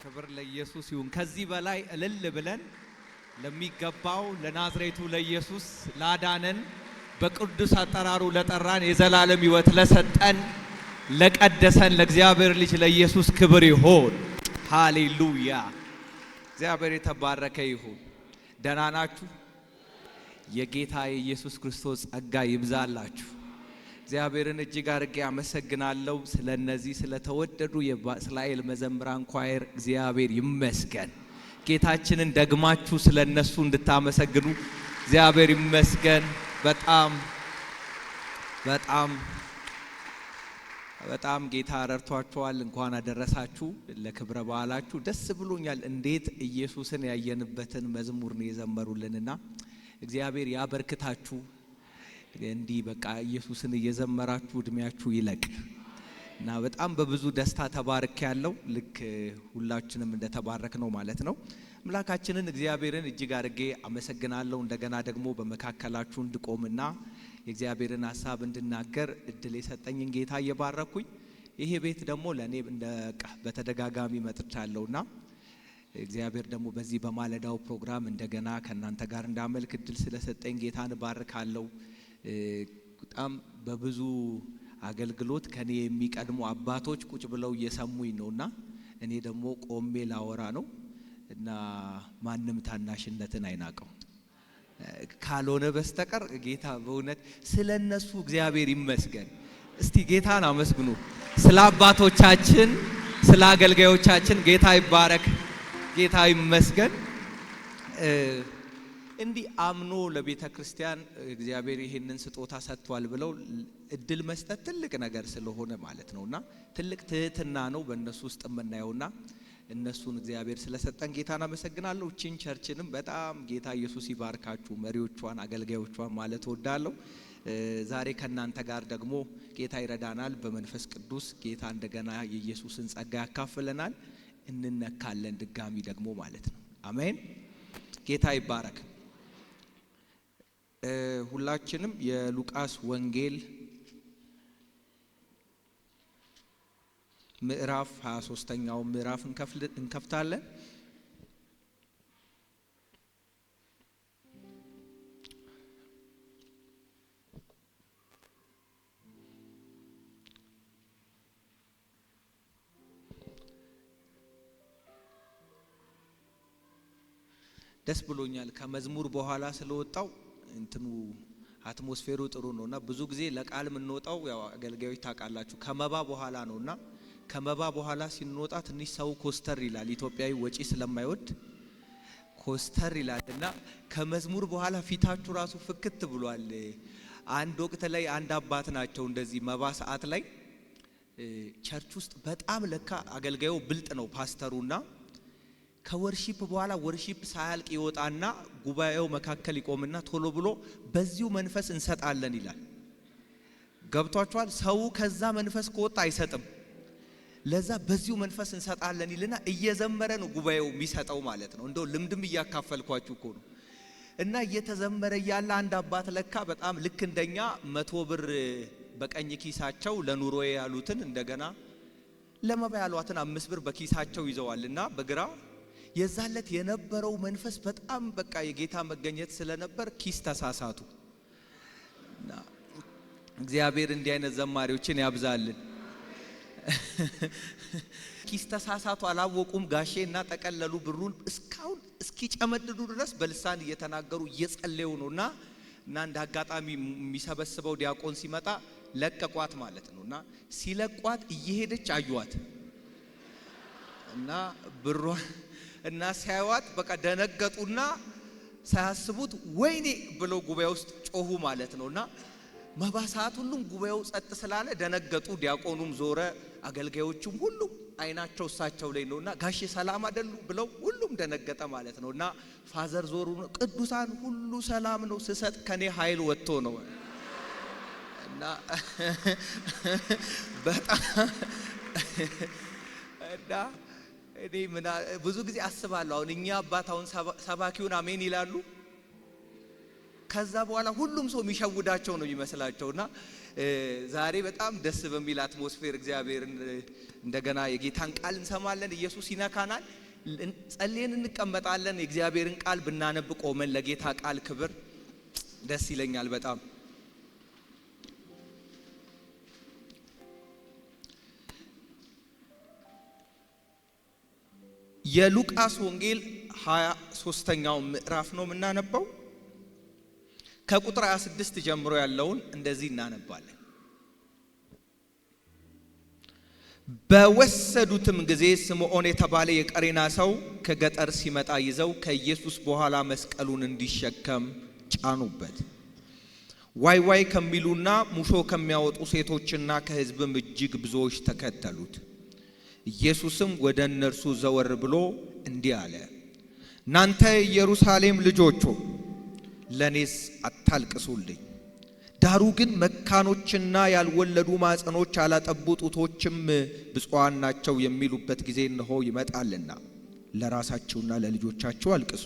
ክብር ለኢየሱስ ይሁን። ከዚህ በላይ እልል ብለን ለሚገባው ለናዝሬቱ ለኢየሱስ፣ ላዳነን፣ በቅዱስ አጠራሩ ለጠራን፣ የዘላለም ሕይወት ለሰጠን፣ ለቀደሰን ለእግዚአብሔር ልጅ ለኢየሱስ ክብር ይሁን። ሃሌሉያ! እግዚአብሔር የተባረከ ይሁን። ደህና ናችሁ? የጌታ የኢየሱስ ክርስቶስ ጸጋ ይብዛላችሁ። እግዚአብሔርን እጅግ አድርጌ አመሰግናለሁ። ስለ እነዚህ ስለተወደዱ የእስራኤል መዘምራን choir እግዚአብሔር ይመስገን። ጌታችንን ደግማችሁ ስለ እነሱ እንድታመሰግኑ እግዚአብሔር ይመስገን። በጣም በጣም በጣም ጌታ ረድቷችኋል። እንኳን አደረሳችሁ ለክብረ በዓላችሁ። ደስ ብሎኛል። እንዴት ኢየሱስን ያየንበትን መዝሙር ነው የዘመሩልንና እግዚአብሔር ያበርክታችሁ። እንዲህ በቃ ኢየሱስን እየዘመራችሁ እድሜያችሁ ይለቅ እና በጣም በብዙ ደስታ ተባርኬያለሁ፣ ልክ ሁላችንም እንደተባረክነው ማለት ነው። አምላካችንን እግዚአብሔርን እጅግ አድርጌ አመሰግናለሁ። እንደገና ደግሞ በመካከላችሁ እንድቆምና የእግዚአብሔርን ሀሳብ እንድናገር እድል የሰጠኝን ጌታ እየባረኩኝ፣ ይሄ ቤት ደግሞ ለእኔ እንደ በተደጋጋሚ መጥቻለሁና እግዚአብሔር ደግሞ በዚህ በማለዳው ፕሮግራም እንደገና ከእናንተ ጋር እንዳመልክ እድል ስለሰጠኝ ጌታን እባርካለሁ። በጣም በብዙ አገልግሎት ከኔ የሚቀድሙ አባቶች ቁጭ ብለው እየሰሙኝ ነውና እኔ ደግሞ ቆሜ ላወራ ነው እና ማንም ታናሽነትን አይናቀው ካልሆነ በስተቀር ጌታ በእውነት ስለ እነሱ እግዚአብሔር ይመስገን። እስቲ ጌታን አመስግኑ። ስለ አባቶቻችን፣ ስለ አገልጋዮቻችን ጌታ ይባረክ፣ ጌታ ይመስገን። እንዲህ አምኖ ለቤተ ክርስቲያን እግዚአብሔር ይህንን ስጦታ ሰጥቷል ብለው እድል መስጠት ትልቅ ነገር ስለሆነ ማለት ነውና ትልቅ ትህትና ነው በእነሱ ውስጥ የምናየውና እነሱን እግዚአብሔር ስለሰጠን ጌታን አመሰግናለሁ። እቺን church ንም በጣም ጌታ ኢየሱስ ይባርካችሁ፣ መሪዎቿን፣ አገልጋዮቿን ማለት እወዳለሁ። ዛሬ ከእናንተ ጋር ደግሞ ጌታ ይረዳናል። በመንፈስ ቅዱስ ጌታ እንደገና የኢየሱስን ጸጋ ያካፍለናል። እንነካለን ድጋሚ ደግሞ ማለት ነው። አሜን። ጌታ ይባረክ። ሁላችንም የሉቃስ ወንጌል ምዕራፍ 23ኛው ምዕራፍ እንከፍታለን። ደስ ብሎኛል። ከመዝሙር በኋላ ስለወጣው እንትኑ atmosphere ኡ ጥሩ ነውና፣ ብዙ ጊዜ ለቃል የምንወጣው ያው አገልጋዮች ታውቃላችሁ ከመባ በኋላ ነውና ከመባ በኋላ ሲንወጣ ትንሽ ሰው ኮስተር ይላል። ኢትዮጵያዊ ወጪ ስለማይወድ ኮስተር ይላል እና ከመዝሙር በኋላ ፊታችሁ ራሱ ፍክት ብሏል። አንድ ወቅት ላይ አንድ አባት ናቸው እንደዚህ መባ ሰዓት ላይ church ውስጥ በጣም ለካ አገልጋዩ ብልጥ ነው ፓስተሩና ከ worship በኋላ worship ሳያልቅ ይወጣና ጉባኤው መካከል ይቆምና ቶሎ ብሎ በዚሁ መንፈስ እንሰጣለን ይላል። ገብቷችኋል? ሰው ከዛ መንፈስ ከወጣ አይሰጥም። ለዛ በዚሁ መንፈስ እንሰጣለን ይልና እየዘመረ ነው ጉባኤው የሚሰጠው ማለት ነው። እንደው ልምድም እያካፈልኳችሁ እኮ ነው። እና እየተዘመረ እያለ አንድ አባት ለካ በጣም ልክ እንደኛ 100 ብር በቀኝ ኪሳቸው ለኑሮዬ ያሉትን፣ እንደገና ለመባ ያሏትን 5 ብር በኪሳቸው ይዘዋል እና በግራ የዛለት የነበረው መንፈስ በጣም በቃ የጌታ መገኘት ስለነበር ኪስ ተሳሳቱ። እና እግዚአብሔር እንዲህ አይነት ዘማሪዎችን ያብዛልን። ኪስ ተሳሳቱ፣ አላወቁም ጋሼ እና ጠቀለሉ ብሩን፣ እስካሁን እስኪጨመድዱ ድረስ በልሳን እየተናገሩ እየጸለዩ ነው እና እንደ አጋጣሚ የሚሰበስበው ዲያቆን ሲመጣ ለቀቋት ማለት ነው። እና ሲለቋት እየሄደች አዩዋት እና ብሯ እና ሲያዩዋት በቃ ደነገጡና ሳያስቡት ወይኔ ብለው ጉባኤ ውስጥ ጮሁ ማለት ነው። እና መባ ሰዓት ሁሉም ጉባኤው ጸጥ ስላለ ደነገጡ። ዲያቆኑም ዞረ፣ አገልጋዮቹም ሁሉም አይናቸው እሳቸው ላይ ነውና ጋሼ ሰላም አይደሉ ብለው ሁሉም ደነገጠ ማለት ነው። እና father ዞሩ፣ ቅዱሳን ሁሉ ሰላም ነው፣ ስሰጥ ከኔ ኃይል ወጥቶ ነው። እና በጣም እና እኔ ብዙ ጊዜ አስባለሁ። አሁን እኛ አባት አሁን ሰባኪውን አሜን ይላሉ። ከዛ በኋላ ሁሉም ሰው የሚሸውዳቸው ነው የሚመስላቸው እና ዛሬ በጣም ደስ በሚል atmosphere እግዚአብሔርን እንደገና የጌታን ቃል እንሰማለን። ኢየሱስ ይነካናል። ጸልየን እንቀመጣለን። የእግዚአብሔርን ቃል ብናነብ ቆመን ለጌታ ቃል ክብር ደስ ይለኛል በጣም። የሉቃስ ወንጌል 23ኛው ምዕራፍ ነው የምናነባው። ከቁጥር 26 ጀምሮ ያለውን እንደዚህ እናነባለን። በወሰዱትም ጊዜ ስምዖን የተባለ የቀሬና ሰው ከገጠር ሲመጣ ይዘው ከኢየሱስ በኋላ መስቀሉን እንዲሸከም ጫኑበት። ዋይ ዋይ ከሚሉና ሙሾ ከሚያወጡ ሴቶችና ከሕዝብም እጅግ ብዙዎች ተከተሉት። ኢየሱስም ወደ እነርሱ ዘወር ብሎ እንዲህ አለ፣ እናንተ የኢየሩሳሌም ልጆች ሆይ ለኔስ አታልቅሱልኝ። ዳሩ ግን መካኖችና ያልወለዱ ማኅፀኖች ያላጠቡ ጡቶችም ብፁዓን ናቸው የሚሉበት ጊዜ እነሆ ይመጣልና ለራሳችሁና ለልጆቻችሁ አልቅሱ።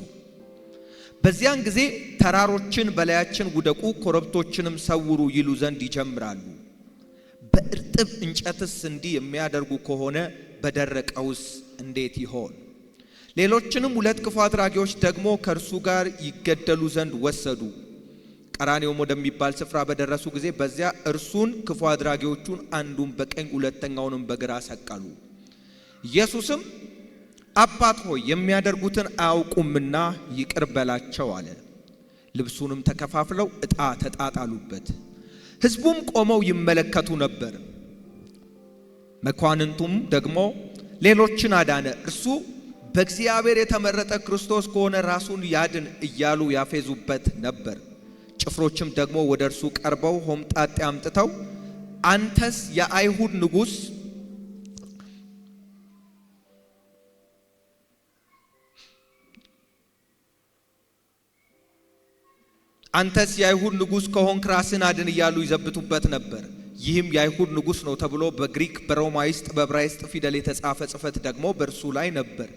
በዚያን ጊዜ ተራሮችን በላያችን ውደቁ፣ ኮረብቶችንም ሰውሩ ይሉ ዘንድ ይጀምራሉ። በእርጥብ እንጨትስ እንዲህ የሚያደርጉ ከሆነ በደረቀውስ እንዴት ይሆን? ሌሎችንም ሁለት ክፉ አድራጊዎች ደግሞ ከእርሱ ጋር ይገደሉ ዘንድ ወሰዱ። ቀራንዮም ወደሚባል ስፍራ በደረሱ ጊዜ በዚያ እርሱን ክፉ አድራጊዎቹን አንዱን በቀኝ ሁለተኛውንም በግራ ሰቀሉ። ኢየሱስም አባት ሆይ የሚያደርጉትን አያውቁምና ይቅር በላቸው አለ። ልብሱንም ተከፋፍለው ዕጣ ተጣጣሉበት። ሕዝቡም ቆመው ይመለከቱ ነበር። መኳንንቱም ደግሞ ሌሎችን አዳነ፣ እርሱ በእግዚአብሔር የተመረጠ ክርስቶስ ከሆነ ራሱን ያድን እያሉ ያፌዙበት ነበር። ጭፍሮችም ደግሞ ወደ እርሱ ቀርበው ሆምጣጤ አምጥተው አንተስ የአይሁድ ንጉሥ አንተስ የአይሁድ ንጉሥ ከሆንክ ራስህን አድን እያሉ ይዘብቱበት ነበር። ይህም የአይሁድ ንጉሥ ነው ተብሎ በግሪክ በሮማይስጥ በዕብራይስጥ ፊደል የተጻፈ ጽሕፈት ደግሞ በእርሱ ላይ ነበር።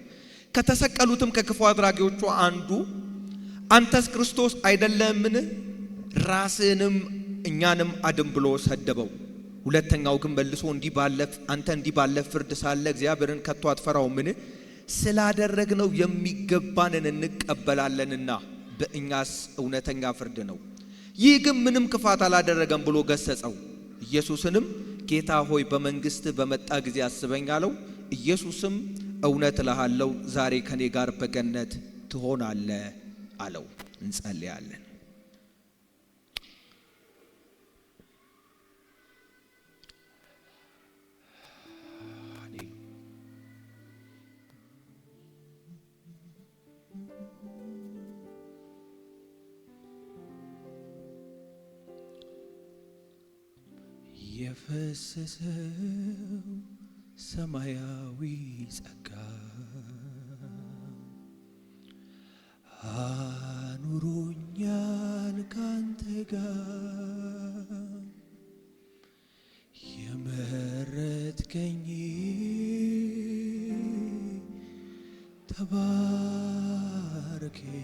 ከተሰቀሉትም ከክፉ አድራጊዎቹ አንዱ አንተስ ክርስቶስ አይደለምን? ራስህንም እኛንም አድን ብሎ ሰደበው። ሁለተኛው ግን መልሶ አንተ እንዲህ ባለ ፍርድ ሳለ እግዚአብሔርን ከቶ አትፈራውምን? ስላደረግነው የሚገባንን እንቀበላለንና በእኛስ እውነተኛ ፍርድ ነው። ይህ ግን ምንም ክፋት አላደረገም ብሎ ገሰጸው። ኢየሱስንም ጌታ ሆይ በመንግስትህ በመጣ ጊዜ አስበኝ አለው። ኢየሱስም እውነት እልሃለሁ ዛሬ ከኔ ጋር በገነት ትሆናለህ አለው። እንጸልያለን። የፈሰሰው ሰማያዊ ጸጋ አኑሮኛል ካንተ ጋር የመረጥከኝ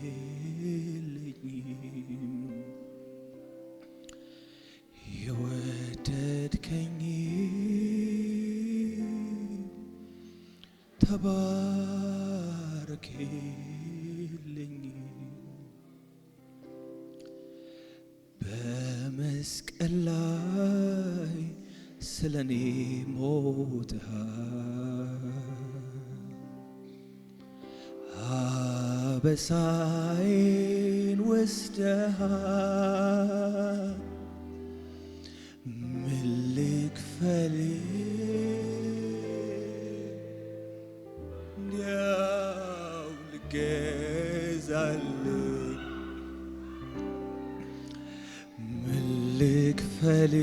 ተባረክልኝ የወደድከኝ ተባረክልኝ በመስቀል ላይ ስለኔ ሞተሃል አበሳዬን ወስደሃል ምን ልክፈል እንዲያው ልገዛልህ ምን ልክፈል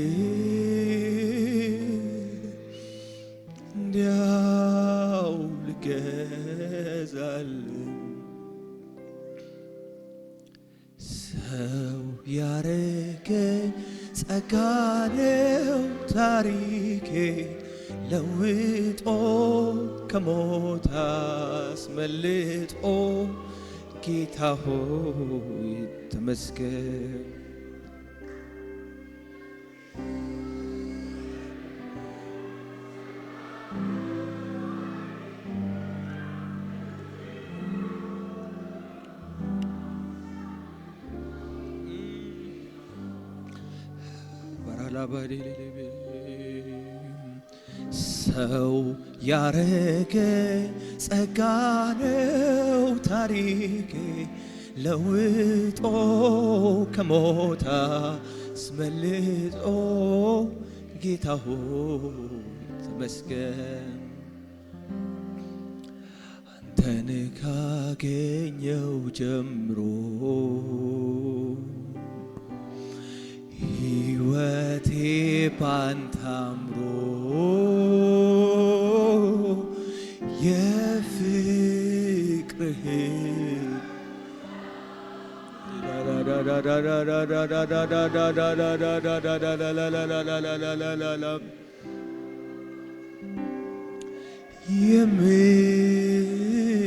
እንዲያው ልገዛልህ ሰው ያረገኝ ጸጋ ነው ታሪኬ ለውጦ ከሞት አስመልጦ ጌታ ሆይ ተመስገን። ራላባዲሊቢ ሰው ያረገ ጸጋ ነው ታሪኬ ለውጦ ከሞት አስመልጦ ጌታ ሆይ ተመስገን። አንተን ካገኘው ጀምሮ ሕይወቴ ባንተ አምሮ የፍቅርህ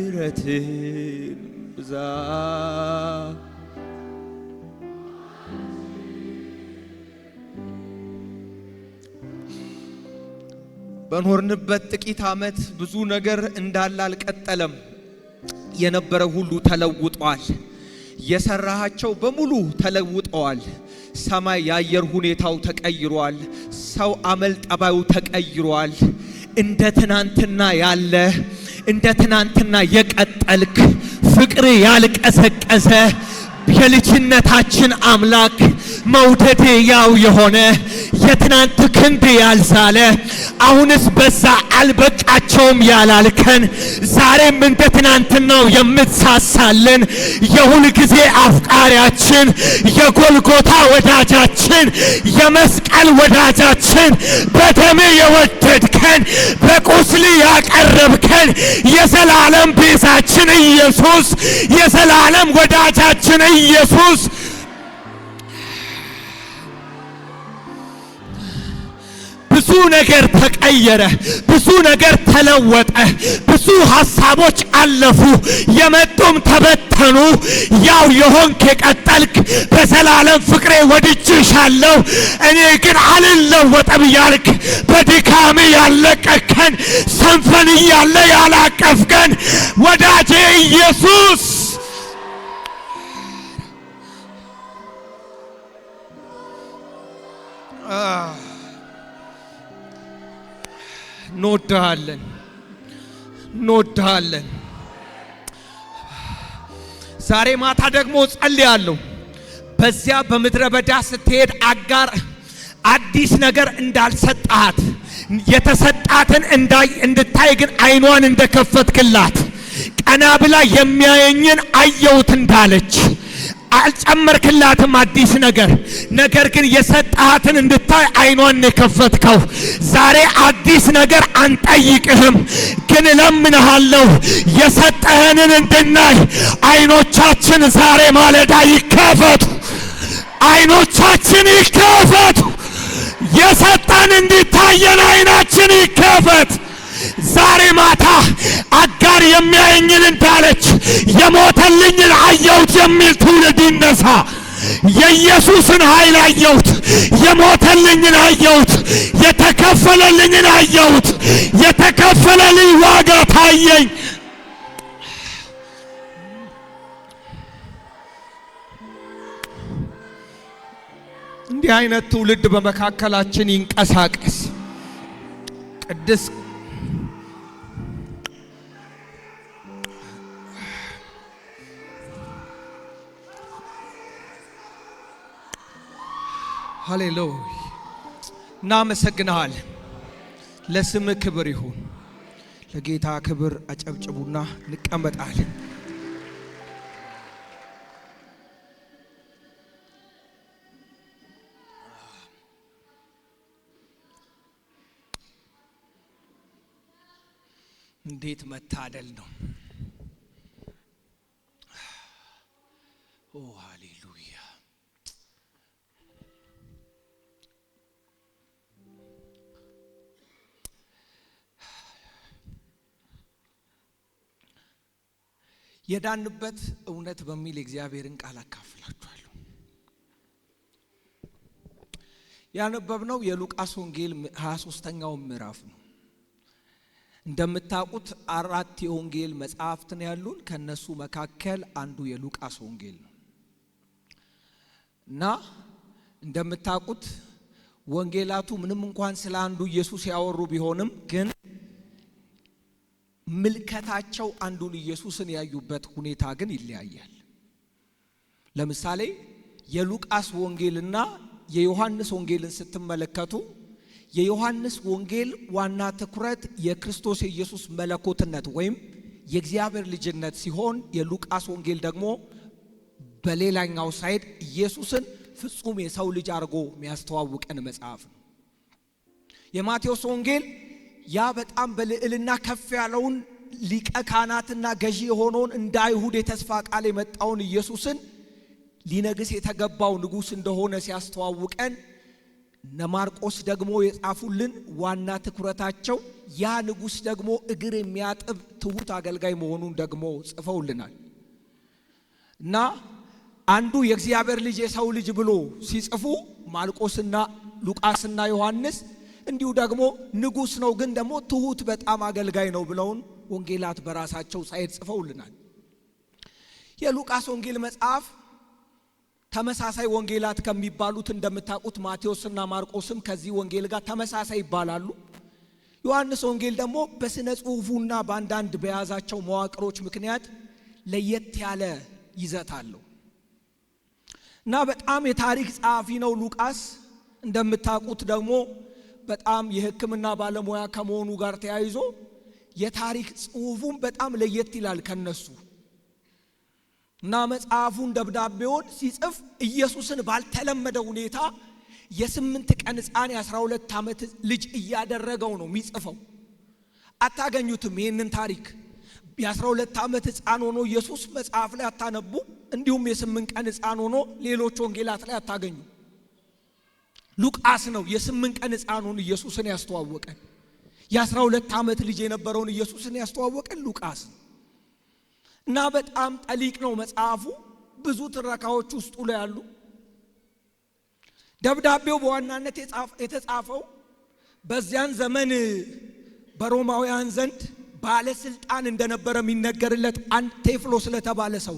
የምሕረትህን ብዛት በኖርንበት ጥቂት ዓመት ብዙ ነገር እንዳለ አልቀጠለም። የነበረ ሁሉ ተለውጧል። የሰራሃቸው በሙሉ ተለውጠዋል። ሰማይ የአየር ሁኔታው ተቀይሯል። ሰው አመል ጠባዩ ተቀይሯል። እንደ ትናንትና ያለ፣ እንደ ትናንትና የቀጠልክ፣ ፍቅር ያልቀዘቀዘ የልጅነታችን አምላክ፣ መውደድ ያው የሆነ፣ የትናንት ክንድ ያልዛለ፣ አሁንስ በዛ አልበቃቸውም ያላልከን፣ ዛሬም እንደ ትናንትናው የምትሳሳልን የሁል ጊዜ አፍቃሪያችን፣ የጎልጎታ ወዳጃችን፣ የመስቀል ወዳጃችን፣ በደም የወደድከን፣ በቁስል ያቀረብከን የዘላለም ቤዛችን ኢየሱስ፣ የዘላለም ወዳጃችን ኢየሱስ፣ ብዙ ነገር ተቀየረ። ብዙ ነገር ተለወጠ። ብዙ ሐሳቦች አለፉ፣ የመጡም ተበተኑ። ያው የሆንክ የቀጠልክ፣ በዘላለም ፍቅሬ ወድጄሻለሁ፣ እኔ ግን አልለወጥም ያልክ፣ በድካም ያለቀከን፣ ሰንፈን እያለ ያላቀፍከን ወዳጄ ኢየሱስ፣ እንወድሃለን፣ እንወድሃለን። ዛሬ ማታ ደግሞ ጸልያለሁ። በዚያ በምድረ በዳ ስትሄድ አጋር አዲስ ነገር እንዳልሰጣት፣ የተሰጣትን እንዳይ እንድታይ ግን አይኗን እንደከፈትክላት፣ ቀና ብላ የሚያየኝን አየሁት እንዳለች፣ አልጨመርክላትም አዲስ ነገር፣ ነገር ግን የሰጣሃትን እንድታይ አይኗን የከፈትከው። ዛሬ አዲስ ነገር አንጠይቅህም፣ ግን እለምንሃለሁ የሰጠህንን እንድናይ አይኖቻችን ዛሬ ማለዳ ይከፈቱ። አይኖቻችን ይከፈቱ። የሰጠን እንዲታየን አይናችን ይከፈት። ዛሬ ማታ አጋር የሚያየኝን እንዳለች የሞተልኝን አየሁት የሚል ትውልድ ይነሳ። የኢየሱስን ኃይል አየሁት፣ የሞተልኝን አየሁት፣ የተከፈለልኝን አየሁት፣ የተከፈለልኝ ዋጋ ታየኝ። እንዲህ አይነት ትውልድ በመካከላችን ይንቀሳቀስ። ቅድስ ሃሌሉያ። እናመሰግንሃለን። ለስም ክብር ይሁን። ለጌታ ክብር አጨብጭቡና እንቀመጣለን። እንዴት መታደል ነው! ኦ ሃሌሉያ! የዳንበት እውነት በሚል የእግዚአብሔርን ቃል አካፍላችኋለሁ። ያነበብነው የሉቃስ ወንጌል 23ኛው ምዕራፍ ነው። እንደምታውቁት አራት የወንጌል መጽሐፍት ነው ያሉን። ከነሱ መካከል አንዱ የሉቃስ ወንጌል ነው። እና እንደምታውቁት ወንጌላቱ ምንም እንኳን ስለ አንዱ ኢየሱስ ያወሩ ቢሆንም ግን ምልከታቸው አንዱን ኢየሱስን ያዩበት ሁኔታ ግን ይለያያል። ለምሳሌ የሉቃስ ወንጌልና የዮሐንስ ወንጌልን ስትመለከቱ የዮሐንስ ወንጌል ዋና ትኩረት የክርስቶስ የኢየሱስ መለኮትነት ወይም የእግዚአብሔር ልጅነት ሲሆን፣ የሉቃስ ወንጌል ደግሞ በሌላኛው side ኢየሱስን ፍጹም የሰው ልጅ አድርጎ የሚያስተዋውቀን መጽሐፍ ነው። የማቴዎስ ወንጌል ያ በጣም በልዕልና ከፍ ያለውን ሊቀ ካህናትና ገዢ የሆነውን እንደ አይሁድ የተስፋ ቃል የመጣውን ኢየሱስን ሊነግስ የተገባው ንጉሥ እንደሆነ ሲያስተዋውቀን፣ እነ ማርቆስ ደግሞ የጻፉልን ዋና ትኩረታቸው ያ ንጉሥ ደግሞ እግር የሚያጥብ ትሁት አገልጋይ መሆኑን ደግሞ ጽፈውልናል። እና አንዱ የእግዚአብሔር ልጅ የሰው ልጅ ብሎ ሲጽፉ ማርቆስና ሉቃስና ዮሐንስ እንዲሁ ደግሞ ንጉሥ ነው ግን ደግሞ ትሁት በጣም አገልጋይ ነው ብለውን ወንጌላት በራሳቸው side ጽፈውልናል። የሉቃስ ወንጌል መጽሐፍ ተመሳሳይ ወንጌላት ከሚባሉት እንደምታውቁት ማቴዎስና ማርቆስም ከዚህ ወንጌል ጋር ተመሳሳይ ይባላሉ። ዮሐንስ ወንጌል ደግሞ በስነ ጽሑፉና በአንዳንድ በያዛቸው መዋቅሮች ምክንያት ለየት ያለ ይዘት አለው። እና በጣም የታሪክ ጸሐፊ ነው ሉቃስ። እንደምታውቁት ደግሞ በጣም የሕክምና ባለሙያ ከመሆኑ ጋር ተያይዞ የታሪክ ጽሑፉም በጣም ለየት ይላል ከነሱ። እና መጽሐፉን ደብዳቤውን ሲጽፍ ኢየሱስን ባልተለመደ ሁኔታ የ8 ቀን ሕፃን የ12 ዓመት ልጅ እያደረገው ነው የሚጽፈው። አታገኙትም ይህንን ታሪክ። የ12 ዓመት ሕፃን ሆኖ ኢየሱስ መጽሐፍ ላይ አታነቡ። እንዲሁም የ8 ቀን ሕፃን ሆኖ ሌሎች ወንጌላት ላይ አታገኙ። ሉቃስ ነው የ8 ቀን ሕፃኑን ኢየሱስን ያስተዋወቀን። የ12 ዓመት ልጅ የነበረውን ኢየሱስን ያስተዋወቀን ሉቃስ ነው። እና በጣም ጠሊቅ ነው መጽሐፉ። ብዙ ትረካዎች ውስጡ ላይ ያሉ። ደብዳቤው በዋናነት የተጻፈው በዚያን ዘመን በሮማውያን ዘንድ ባለስልጣን እንደነበረ የሚነገርለት አንድ ቴዎፍሎስ ለተባለ ሰው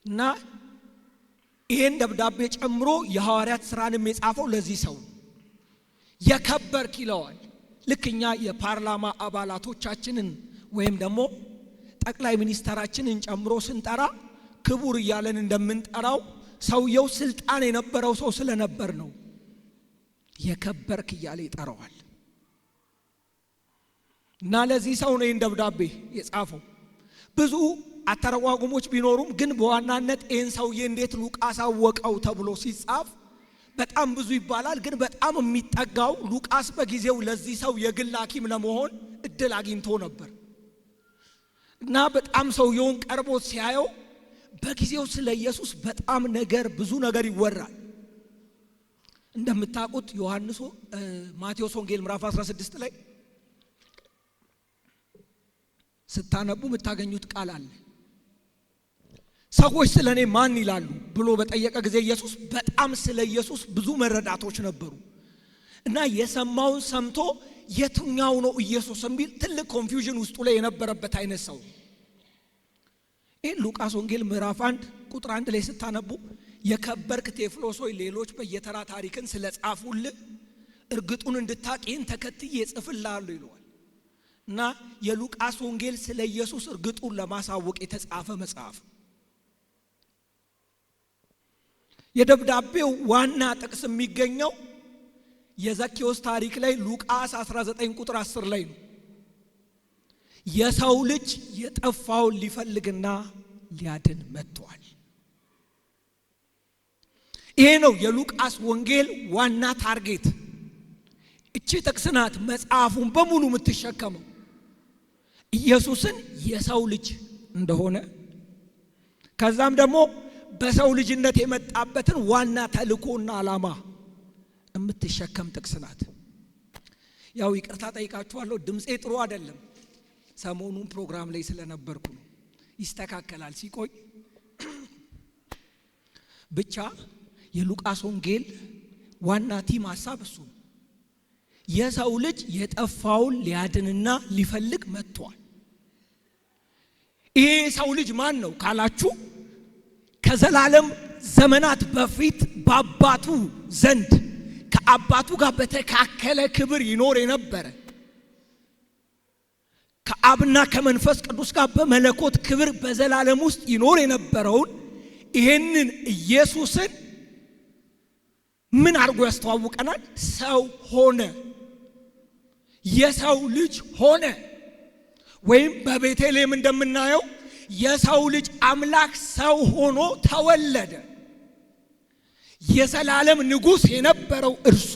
እና ይሄን ደብዳቤ ጨምሮ የሐዋርያት ሥራንም የጻፈው ለዚህ ሰው የከበርክ ይለዋል። ልክ እኛ የፓርላማ አባላቶቻችንን ወይም ደግሞ ጠቅላይ ሚኒስተራችንን ጨምሮ ስንጠራ ክቡር እያለን እንደምንጠራው ሰውየው ስልጣን የነበረው ሰው ስለነበር ነው የከበርክ እያለ ይጠራዋል። እና ለዚህ ሰው ነው ይሄን ደብዳቤ የጻፈው። ብዙ አተረጓጉሞች ቢኖሩም ግን በዋናነት ይሄን ሰውዬ እንዴት ሉቃስ አወቀው ተብሎ ሲጻፍ በጣም ብዙ ይባላል። ግን በጣም የሚጠጋው ሉቃስ በጊዜው ለዚህ ሰው የግል ሐኪም ለመሆን እድል አግኝቶ ነበር። እና በጣም ሰውየውን ቀርቦ ሲያየው በጊዜው ስለ ኢየሱስ በጣም ብዙ ነገር ይወራል። እንደምታውቁት ማቴዎስ ወንጌል ምዕራፍ 16 ላይ ስታነቡ የምታገኙት ቃል አለ። ሰዎች ስለኔ ማን ይላሉ ብሎ በጠየቀ ጊዜ ኢየሱስ በጣም ስለ ኢየሱስ ብዙ መረዳቶች ነበሩ። እና የሰማውን ሰምቶ የትኛው ነው ኢየሱስ የሚል ትልቅ confusion ውስጡ ላይ የነበረበት አይነት ሰው። ይህ ሉቃስ ወንጌል ምዕራፍ 1 ቁጥር 1 ላይ ስታነቡ የከበርክ ቴዎፍሎስ ሆይ ሌሎች በየተራ ታሪክን ስለጻፉልህ እርግጡን እንድታቅ ይህን ተከትዬ እጽፍልሃለሁ ይለዋል። እና የሉቃስ ወንጌል ስለ ኢየሱስ እርግጡን ለማሳወቅ የተጻፈ መጽሐፍ። የደብዳቤው ዋና ጥቅስ የሚገኘው የዘኬዎስ ታሪክ ላይ ሉቃስ 19 ቁጥር 10 ላይ ነው። የሰው ልጅ የጠፋውን ሊፈልግና ሊያድን መጥቷል። ይሄ ነው የሉቃስ ወንጌል ዋና target። እቺ ጥቅስ ናት መጽሐፉን በሙሉ የምትሸከመው። ኢየሱስን የሰው ልጅ እንደሆነ ከዛም ደግሞ በሰው ልጅነት የመጣበትን ዋና ተልእኮና ዓላማ የምትሸከም ጥቅስ ናት። ያው ይቅርታ ጠይቃችኋለሁ፣ ድምጼ ጥሩ አይደለም። ሰሞኑን ፕሮግራም ላይ ስለነበርኩ ነው። ይስተካከላል ሲቆይ። ብቻ የሉቃስ ወንጌል ዋና theme ሐሳብ እሱ ነው። የሰው ልጅ የጠፋውን ሊያድንና ሊፈልግ መጥቷል። ይሄ የሰው ልጅ ማን ነው ካላችሁ ከዘላለም ዘመናት በፊት በአባቱ ዘንድ ከአባቱ ጋር በተካከለ ክብር ይኖር የነበረ፣ ከአብና ከመንፈስ ቅዱስ ጋር በመለኮት ክብር በዘላለም ውስጥ ይኖር የነበረውን ይሄንን ኢየሱስን ምን አድርጎ ያስተዋውቀናል? ሰው ሆነ፣ የሰው ልጅ ሆነ። ወይም በቤተልሔም እንደምናየው የሰው ልጅ አምላክ ሰው ሆኖ ተወለደ። የዘላለም ንጉሥ የነበረው እርሱ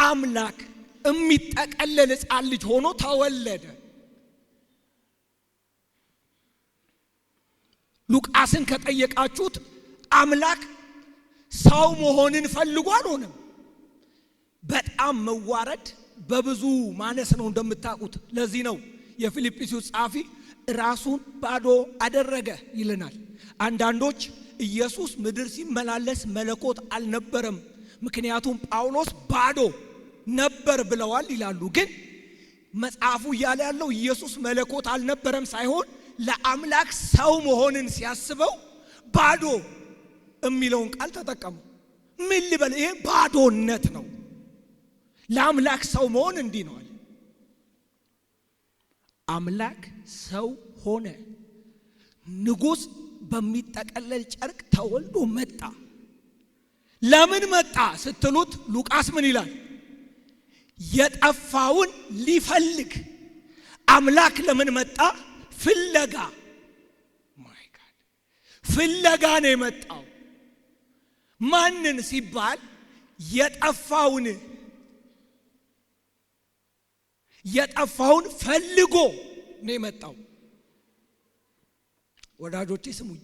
አምላክ የሚጠቀለል ሕፃን ልጅ ሆኖ ተወለደ። ሉቃስን ከጠየቃችሁት አምላክ ሰው መሆንን ፈልጎ አልሆነም። በጣም መዋረድ በብዙ ማነስ ነው እንደምታውቁት። ለዚህ ነው የፊልጵስዩስ ጸሐፊ ራሱን ባዶ አደረገ ይለናል። አንዳንዶች ኢየሱስ ምድር ሲመላለስ መለኮት አልነበረም፣ ምክንያቱም ጳውሎስ ባዶ ነበር ብለዋል ይላሉ። ግን መጽሐፉ እያለ ያለው ኢየሱስ መለኮት አልነበረም ሳይሆን ለአምላክ ሰው መሆንን ሲያስበው ባዶ የሚለውን ቃል ተጠቀሙ። ምን ልበል? ይሄ ባዶነት ነው። ለአምላክ ሰው መሆን እንዲህ ነው አለ። አምላክ ሰው ሆነ። ንጉሥ በሚጠቀለል ጨርቅ ተወልዶ መጣ። ለምን መጣ ስትሉት ሉቃስ ምን ይላል? የጠፋውን ሊፈልግ። አምላክ ለምን መጣ? ፍለጋ። My God፣ ፍለጋ ነው የመጣው። ማንን ሲባል የጠፋውን ፈልጎ ነው የመጣው። ወዳጆቼ ስሙኝ።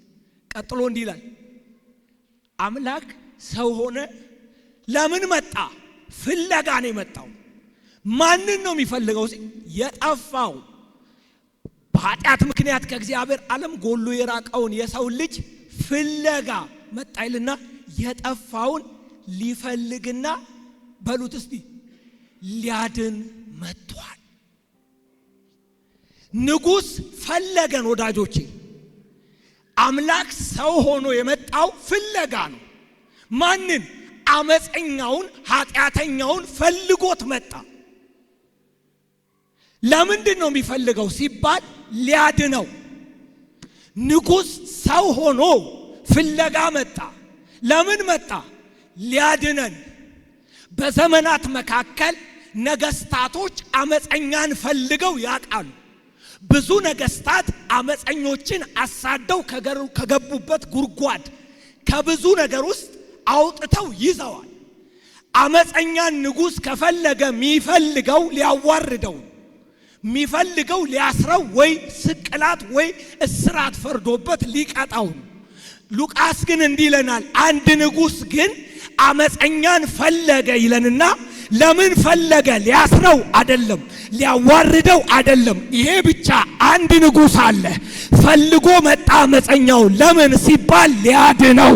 ቀጥሎ እንዲህ ይላል፣ አምላክ ሰው ሆነ። ለምን መጣ? ፍለጋ ነው የመጣው። ማንን ነው የሚፈልገው? የጠፋው፣ በኃጢአት ምክንያት ከእግዚአብሔር ዓለም ጎሎ የራቀውን የሰው ልጅ ፍለጋ መጣ ይልና የጠፋውን ሊፈልግና በሉት እስቲ ሊያድን መጥቷል። ንጉሥ ፈለገን ወዳጆቼ። አምላክ ሰው ሆኖ የመጣው ፍለጋ ነው። ማንን? አመፀኛውን ኃጢአተኛውን ፈልጎት መጣ። ለምንድን ነው የሚፈልገው ሲባል ሊያድነው። ንጉሥ ሰው ሆኖ ፍለጋ መጣ። ለምን መጣ? ሊያድነን። በዘመናት መካከል ነገስታቶች አመፀኛን ፈልገው ያውቃሉ። ብዙ ነገስታት አመፀኞችን አሳደው ከገቡበት ጉድጓድ ከብዙ ነገር ውስጥ አውጥተው ይዘዋል። አመፀኛን ንጉሥ ከፈለገ የሚፈልገው ሊያዋርደው፣ የሚፈልገው ሊያስረው ወይ ስቅላት ወይ እስራት ፈርዶበት ሊቀጣው ነው። ሉቃስ ግን እንዲህ ይለናል፣ አንድ ንጉሥ ግን አመፀኛን ፈለገ ይለንና ለምን ፈለገ? ሊያስረው አይደለም፣ ሊያዋርደው አይደለም። ይሄ ብቻ አንድ ንጉሥ አለ፣ ፈልጎ መጣ አመፀኛው። ለምን ሲባል ሊያድነው።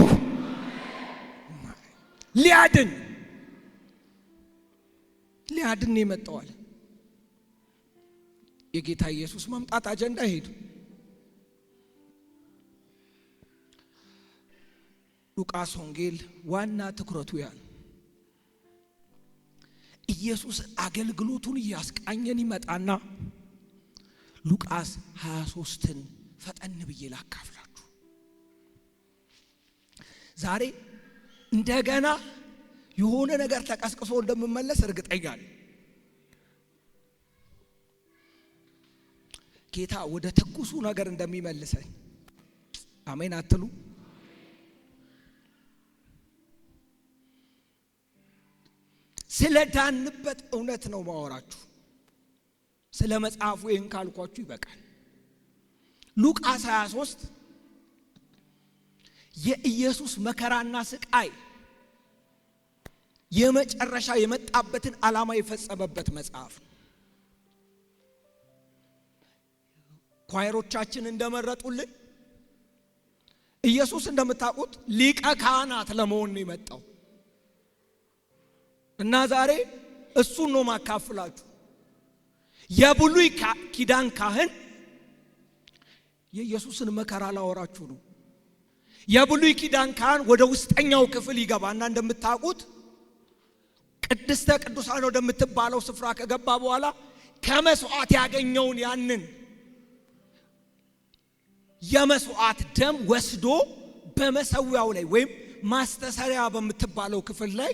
ሊያድን የመጣዋል። የጌታ ኢየሱስ መምጣት አጀንዳ ይሄዱ። ሉቃስ ወንጌል ዋና ትኩረቱ ያ ነው። ኢየሱስ አገልግሎቱን እያስቃኘን ይመጣና ሉቃስ 23ን ፈጠን ብዬ ላካፍላችሁ። ዛሬ እንደገና የሆነ ነገር ተቀስቅሶ እንደምመለስ እርግጠኛ ነኝ። ጌታ ወደ ትኩሱ ነገር እንደሚመልሰኝ አሜን አትሉ? ስለ ዳንበት እውነት ነው ማወራችሁ። ስለ መጽሐፉ ይህን ካልኳችሁ ይበቃል። ሉቃስ 23 የኢየሱስ መከራና ስቃይ የመጨረሻ የመጣበትን ዓላማ የፈጸመበት መጽሐፍ ነው። ኳየሮቻችን እንደመረጡልን ኢየሱስ እንደምታውቁት ሊቀ ካህናት ለመሆን ነው የመጣው እና ዛሬ እሱን ነው ማካፍላችሁ። የብሉይ ኪዳን ካህን የኢየሱስን መከራ ላወራችሁ ነው። የብሉይ ኪዳን ካህን ወደ ውስጠኛው ክፍል ይገባና እንደምታውቁት ቅድስተ ቅዱሳን ወደምትባለው ስፍራ ከገባ በኋላ ከመስዋዕት ያገኘውን ያንን የመስዋዕት ደም ወስዶ በመሰዊያው ላይ ወይም ማስተሰሪያ በምትባለው ክፍል ላይ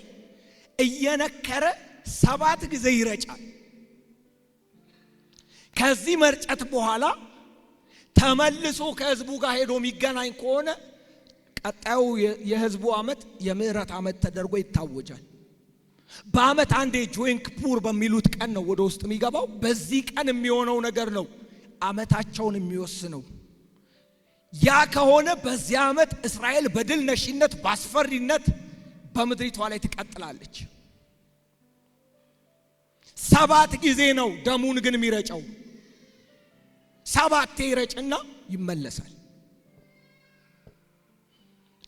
እየነከረ 7 ጊዜ ይረጫል። ከዚህ መርጨት በኋላ ተመልሶ ከህዝቡ ጋር ሄዶ የሚገናኝ ከሆነ ቀጣዩ የህዝቡ ዓመት የምህረት ዓመት ተደርጎ ይታወጃል። በዓመት አንዴ ጆይን ኪፑር በሚሉት ቀን ነው ወደ ውስጥ የሚገባው። በዚህ ቀን የሚሆነው ነገር ነው ዓመታቸውን የሚወስነው። ያ ከሆነ በዚያ ዓመት እስራኤል በድል ነሺነት ባስፈሪነት በምድሪቷ ላይ ትቀጥላለች። 7 ጊዜ ነው ደሙን ግን የሚረጨው። 7 ይረጭና ይመለሳል።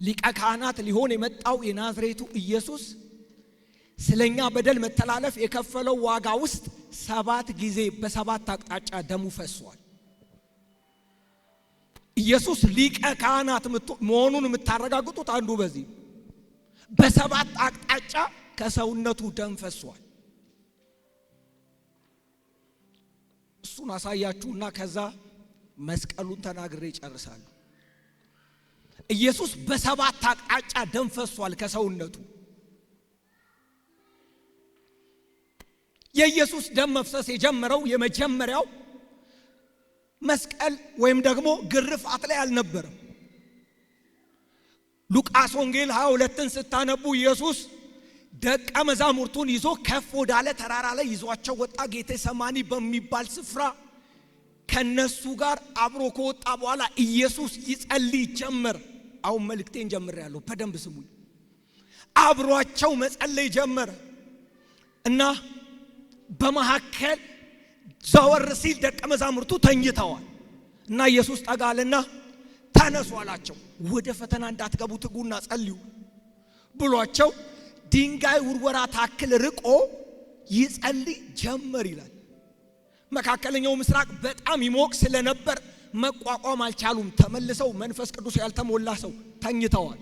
ሊቀ ካህናት ሊሆን የመጣው የናዝሬቱ ኢየሱስ ስለኛ በደል መተላለፍ የከፈለው ዋጋ ውስጥ 7 ጊዜ በ7 አቅጣጫ ደሙ ፈሷል። ኢየሱስ ሊቀ ካህናት መሆኑን የምታረጋግጡት አንዱ በዚህ በ7 አቅጣጫ ከሰውነቱ ደም ፈሷል። እሱን አሳያችሁና ከዛ መስቀሉን ተናግሬ እጨርሳለሁ። ኢየሱስ በ7 አቅጣጫ ደም ፈሷል ከሰውነቱ። የኢየሱስ ደም መፍሰስ የጀመረው የመጀመሪያው መስቀል ወይም ደግሞ ግርፋት ላይ አልነበረም። ሉቃስ ወንጌል 22ን ስታነቡ ኢየሱስ ደቀ መዛሙርቱን ይዞ ከፍ ወዳለ ተራራ ላይ ይዟቸው ወጣ። ጌቴሰማኒ በሚባል ስፍራ ከነሱ ጋር አብሮ ከወጣ በኋላ ኢየሱስ ይጸልይ ጀመር። አሁን መልእክቴን ጀምሬያለሁ፣ በደንብ ስሙኝ። አብሯቸው መጸለይ ጀመረ እና በመካከል ዘወር ሲል ደቀ መዛሙርቱ ተኝተዋል እና ኢየሱስ ጠጋ አለና ተነሱ አላቸው። ወደ ፈተና እንዳትገቡ ትጉና ጸልዩ ብሏቸው ድንጋይ ውርወራ ታክል ርቆ ይጸልይ ጀመር ይላል። መካከለኛው ምስራቅ በጣም ይሞቅ ስለነበር መቋቋም አልቻሉም። ተመልሰው መንፈስ ቅዱስ ያልተሞላ ሰው ተኝተዋል።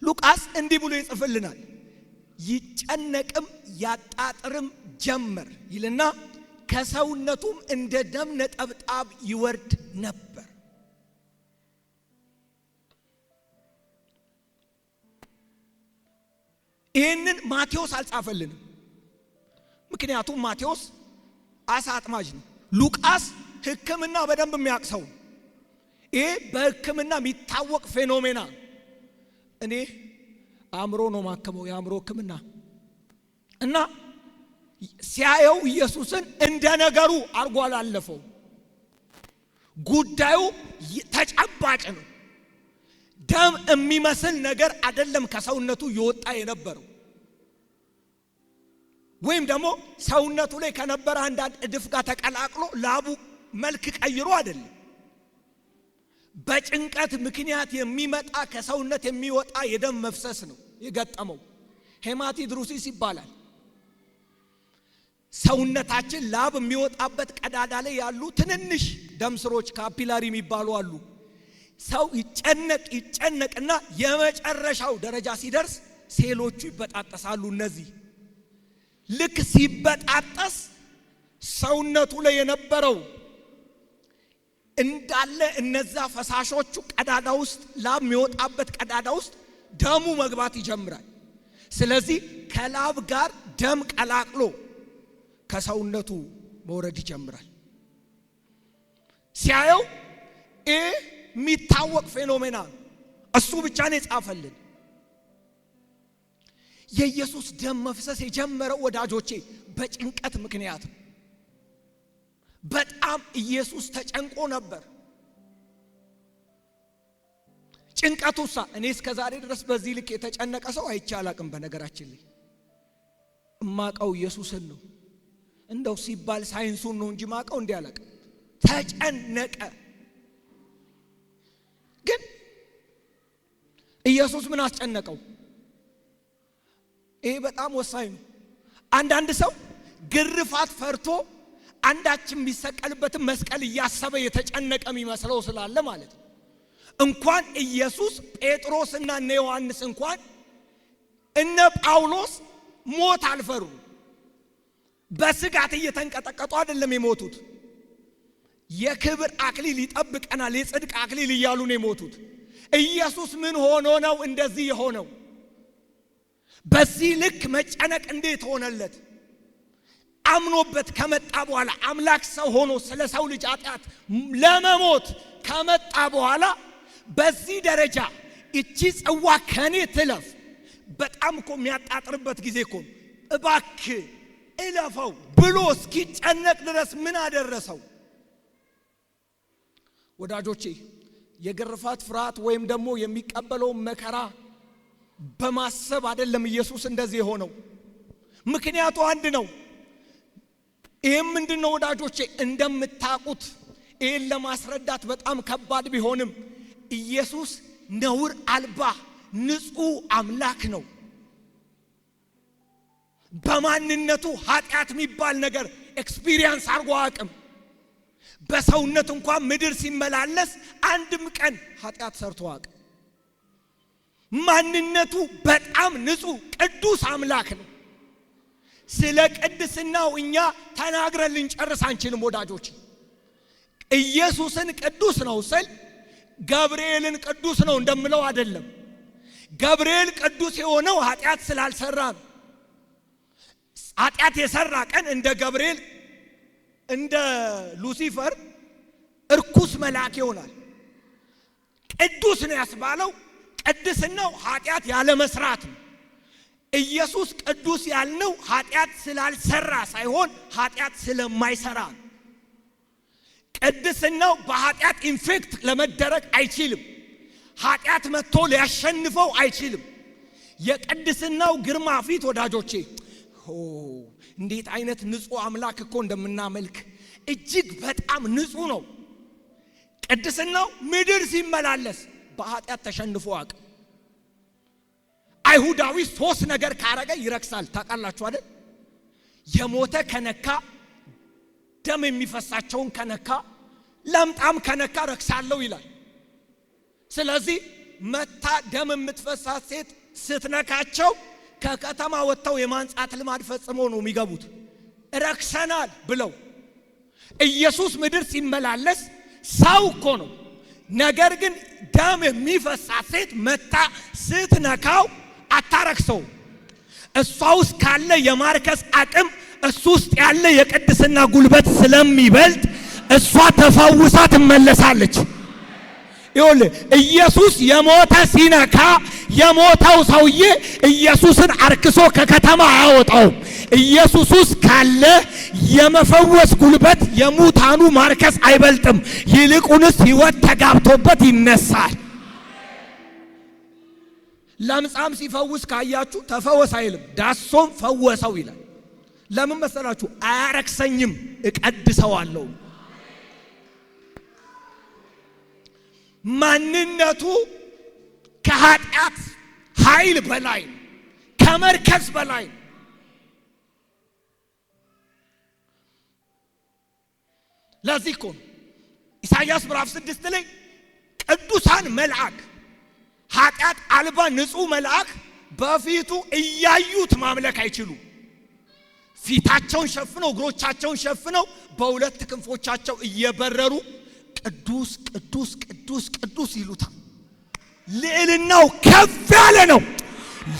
ሉቃስ እንዲህ ብሎ ይጽፍልናል። ይጨነቅም ያጣጥርም ጀመር ይልና ከሰውነቱም እንደ ደም ነጠብጣብ ይወርድ ነበር። ይህንን ማቴዎስ አልጻፈልንም። ምክንያቱም ማቴዎስ አሳ አጥማጅ ነው። ሉቃስ ሕክምና በደንብ የሚያውቅ ሰው ነው። ይሄ በሕክምና የሚታወቅ ፌኖሜና። እኔ አእምሮ ነው ማከመው፣ የአእምሮ ሕክምና እና ሲያየው ኢየሱስን እንደ ነገሩ አርጎ አላለፈው። ጉዳዩ ተጨባጭ ነው። ደም የሚመስል ነገር አይደለም ከሰውነቱ የወጣ የነበረው፣ ወይም ደግሞ ሰውነቱ ላይ ከነበረ አንዳንድ እድፍ ጋር ተቀላቅሎ ላቡ መልክ ቀይሮ አይደለም። በጭንቀት ምክንያት የሚመጣ ከሰውነት የሚወጣ የደም መፍሰስ ነው የገጠመው። ሄማቲድሩሲስ ይባላል። ሰውነታችን ላብ የሚወጣበት ቀዳዳ ላይ ያሉ ትንንሽ ደም ስሮች ካፒላሪ የሚባሉ አሉ። ሰው ይጨነቅ ይጨነቅና የመጨረሻው ደረጃ ሲደርስ ሴሎቹ ይበጣጠሳሉ። እነዚህ ልክ ሲበጣጠስ ሰውነቱ ላይ የነበረው እንዳለ እነዛ ፈሳሾቹ ቀዳዳ ውስጥ ላብ የሚወጣበት ቀዳዳ ውስጥ ደሙ መግባት ይጀምራል። ስለዚህ ከላብ ጋር ደም ቀላቅሎ ከሰውነቱ መውረድ ይጀምራል። ሲያየው የሚታወቅ ፌኖሜና እሱ ብቻ ነው የጻፈልን። የኢየሱስ ደም መፍሰስ የጀመረው ወዳጆቼ በጭንቀት ምክንያት ነው። በጣም ኢየሱስ ተጨንቆ ነበር። ጭንቀቱሳ እኔ እስከ ዛሬ ድረስ በዚህ ልክ የተጨነቀ ሰው አይቼ አላቅም። በነገራችን ላይ እማቀው ኢየሱስን ነው። እንደው ሲባል ሳይንሱን ነው እንጂ ማቀው እንዲህ አላቅም። ተጨነቀ። ግን ኢየሱስ ምን አስጨነቀው? ይሄ በጣም ወሳኝ ነው። አንዳንድ ሰው ግርፋት ፈርቶ አንዳችን የሚሰቀልበትን መስቀል እያሰበ የተጨነቀ የሚመስለው ስላለ ማለት ነው። እንኳን ኢየሱስ ጴጥሮስና እነ ዮሐንስ እንኳን እነ ጳውሎስ ሞት አልፈሩ። በስጋት እየተንቀጠቀጡ አይደለም የሞቱት። የክብር አክሊል ይጠብቀናል፣ የጽድቅ አክሊል እያሉ ነው የሞቱት። ኢየሱስ ምን ሆኖ ነው እንደዚህ የሆነው? በዚህ ልክ መጨነቅ እንዴት ሆነለት? አምኖበት ከመጣ በኋላ አምላክ ሰው ሆኖ ስለ ሰው ልጅ ኃጢአት ለመሞት ከመጣ በኋላ በዚህ ደረጃ እቺ ጽዋ ከኔ ትለፍ፣ በጣም እኮ የሚያጣጥርበት ጊዜ እኮ ነው። እባክህ እለፈው ብሎ እስኪጨነቅ ድረስ ምን አደረሰው? ወዳጆቼ የግርፋት ፍርሃት ወይም ደግሞ የሚቀበለው መከራ በማሰብ አይደለም ኢየሱስ እንደዚህ የሆነው። ምክንያቱ አንድ ነው። ይሄም ምንድነው ወዳጆቼ? እንደምታውቁት ይሄን ለማስረዳት በጣም ከባድ ቢሆንም ኢየሱስ ነውር አልባ ንጹህ አምላክ ነው። በማንነቱ ኃጢአት የሚባል ነገር experience አድርጎ አያውቅም። በሰውነት እንኳን ምድር ሲመላለስ አንድም ቀን ኃጢአት ሰርቶ አያውቅም። ማንነቱ በጣም ንጹህ ቅዱስ አምላክ ነው። ስለ ቅድስናው እኛ ተናግረን ልንጨርስ አንችልም ወዳጆች። ኢየሱስን ቅዱስ ነው ስል ገብርኤልን ቅዱስ ነው እንደምለው አይደለም። ገብርኤል ቅዱስ የሆነው ኃጢአት ስላልሰራ ነው። ኃጢአት የሰራ ቀን እንደ ገብርኤል እንደ ሉሲፈር እርኩስ መልአክ ይሆናል። ቅዱስ ነው ያስባለው ቅድስናው ኃጢአት ያለ መስራት ነው። ኢየሱስ ቅዱስ ያልነው ኃጢአት ስላልሰራ ሳይሆን ኃጢአት ስለማይሰራ ነው። ቅድስናው በኃጢአት infect ለመደረግ አይችልም። ኃጢአት መጥቶ ሊያሸንፈው አይችልም። የቅድስናው ግርማ ፊት ወዳጆቼ እንዴት አይነት ንጹህ አምላክ እኮ እንደምናመልክ እጅግ በጣም ንጹህ ነው። ቅድስናው ምድር ሲመላለስ በኃጢአት ተሸንፎ አያውቅም። አይሁዳዊ ሶስት ነገር ካረገ ይረክሳል። ታውቃላችሁ አይደል? የሞተ ከነካ፣ ደም የሚፈሳቸውን ከነካ፣ ለምጣም ከነካ ረክሳለሁ ይላል። ስለዚህ መታ ደም የምትፈሳት ሴት ስትነካቸው ከከተማ ወጥተው የማንጻት ልማድ ፈጽመው ነው የሚገቡት፣ ረክሰናል ብለው። ኢየሱስ ምድር ሲመላለስ ሰው እኮ ነው። ነገር ግን ደም የሚፈሳት ሴት መታ ስትነካው አታረክሰው። እሷ ውስጥ ካለ የማርከስ አቅም እሱ ውስጥ ያለ የቅድስና ጉልበት ስለሚበልጥ እሷ ተፈውሳ ትመለሳለች። ይኸውልህ ኢየሱስ የሞተ ሲነካ የሞተው ሰውዬ ኢየሱስን አርክሶ ከከተማ አያወጣውም። ኢየሱስ ውስጥ ካለ የመፈወስ ጉልበት የሙታኑ ማርከስ አይበልጥም። ይልቁንስ ሕይወት ተጋብቶበት ይነሳል። ለምጻም ሲፈውስ ካያችሁ ተፈወስ አይልም፣ ዳሶም ፈወሰው ይላል። ለምን መሰላችሁ? አያረክሰኝም፣ እቀድሰዋለሁ። ማንነቱ ከኃጢአት ኃይል በላይ ከመርከስ በላይ። ለዚህ እኮ ነው ኢሳይያስ ምዕራፍ 6 ላይ ቅዱሳን መልአክ ኃጢአት አልባ ንጹህ መልአክ በፊቱ እያዩት ማምለክ አይችሉም። ፊታቸውን ሸፍነው እግሮቻቸውን ሸፍነው በሁለት ክንፎቻቸው እየበረሩ ቅዱስ ቅዱስ ቅዱስ ቅዱስ ይሉታል። ልዕልናው ከፍ ያለ ነው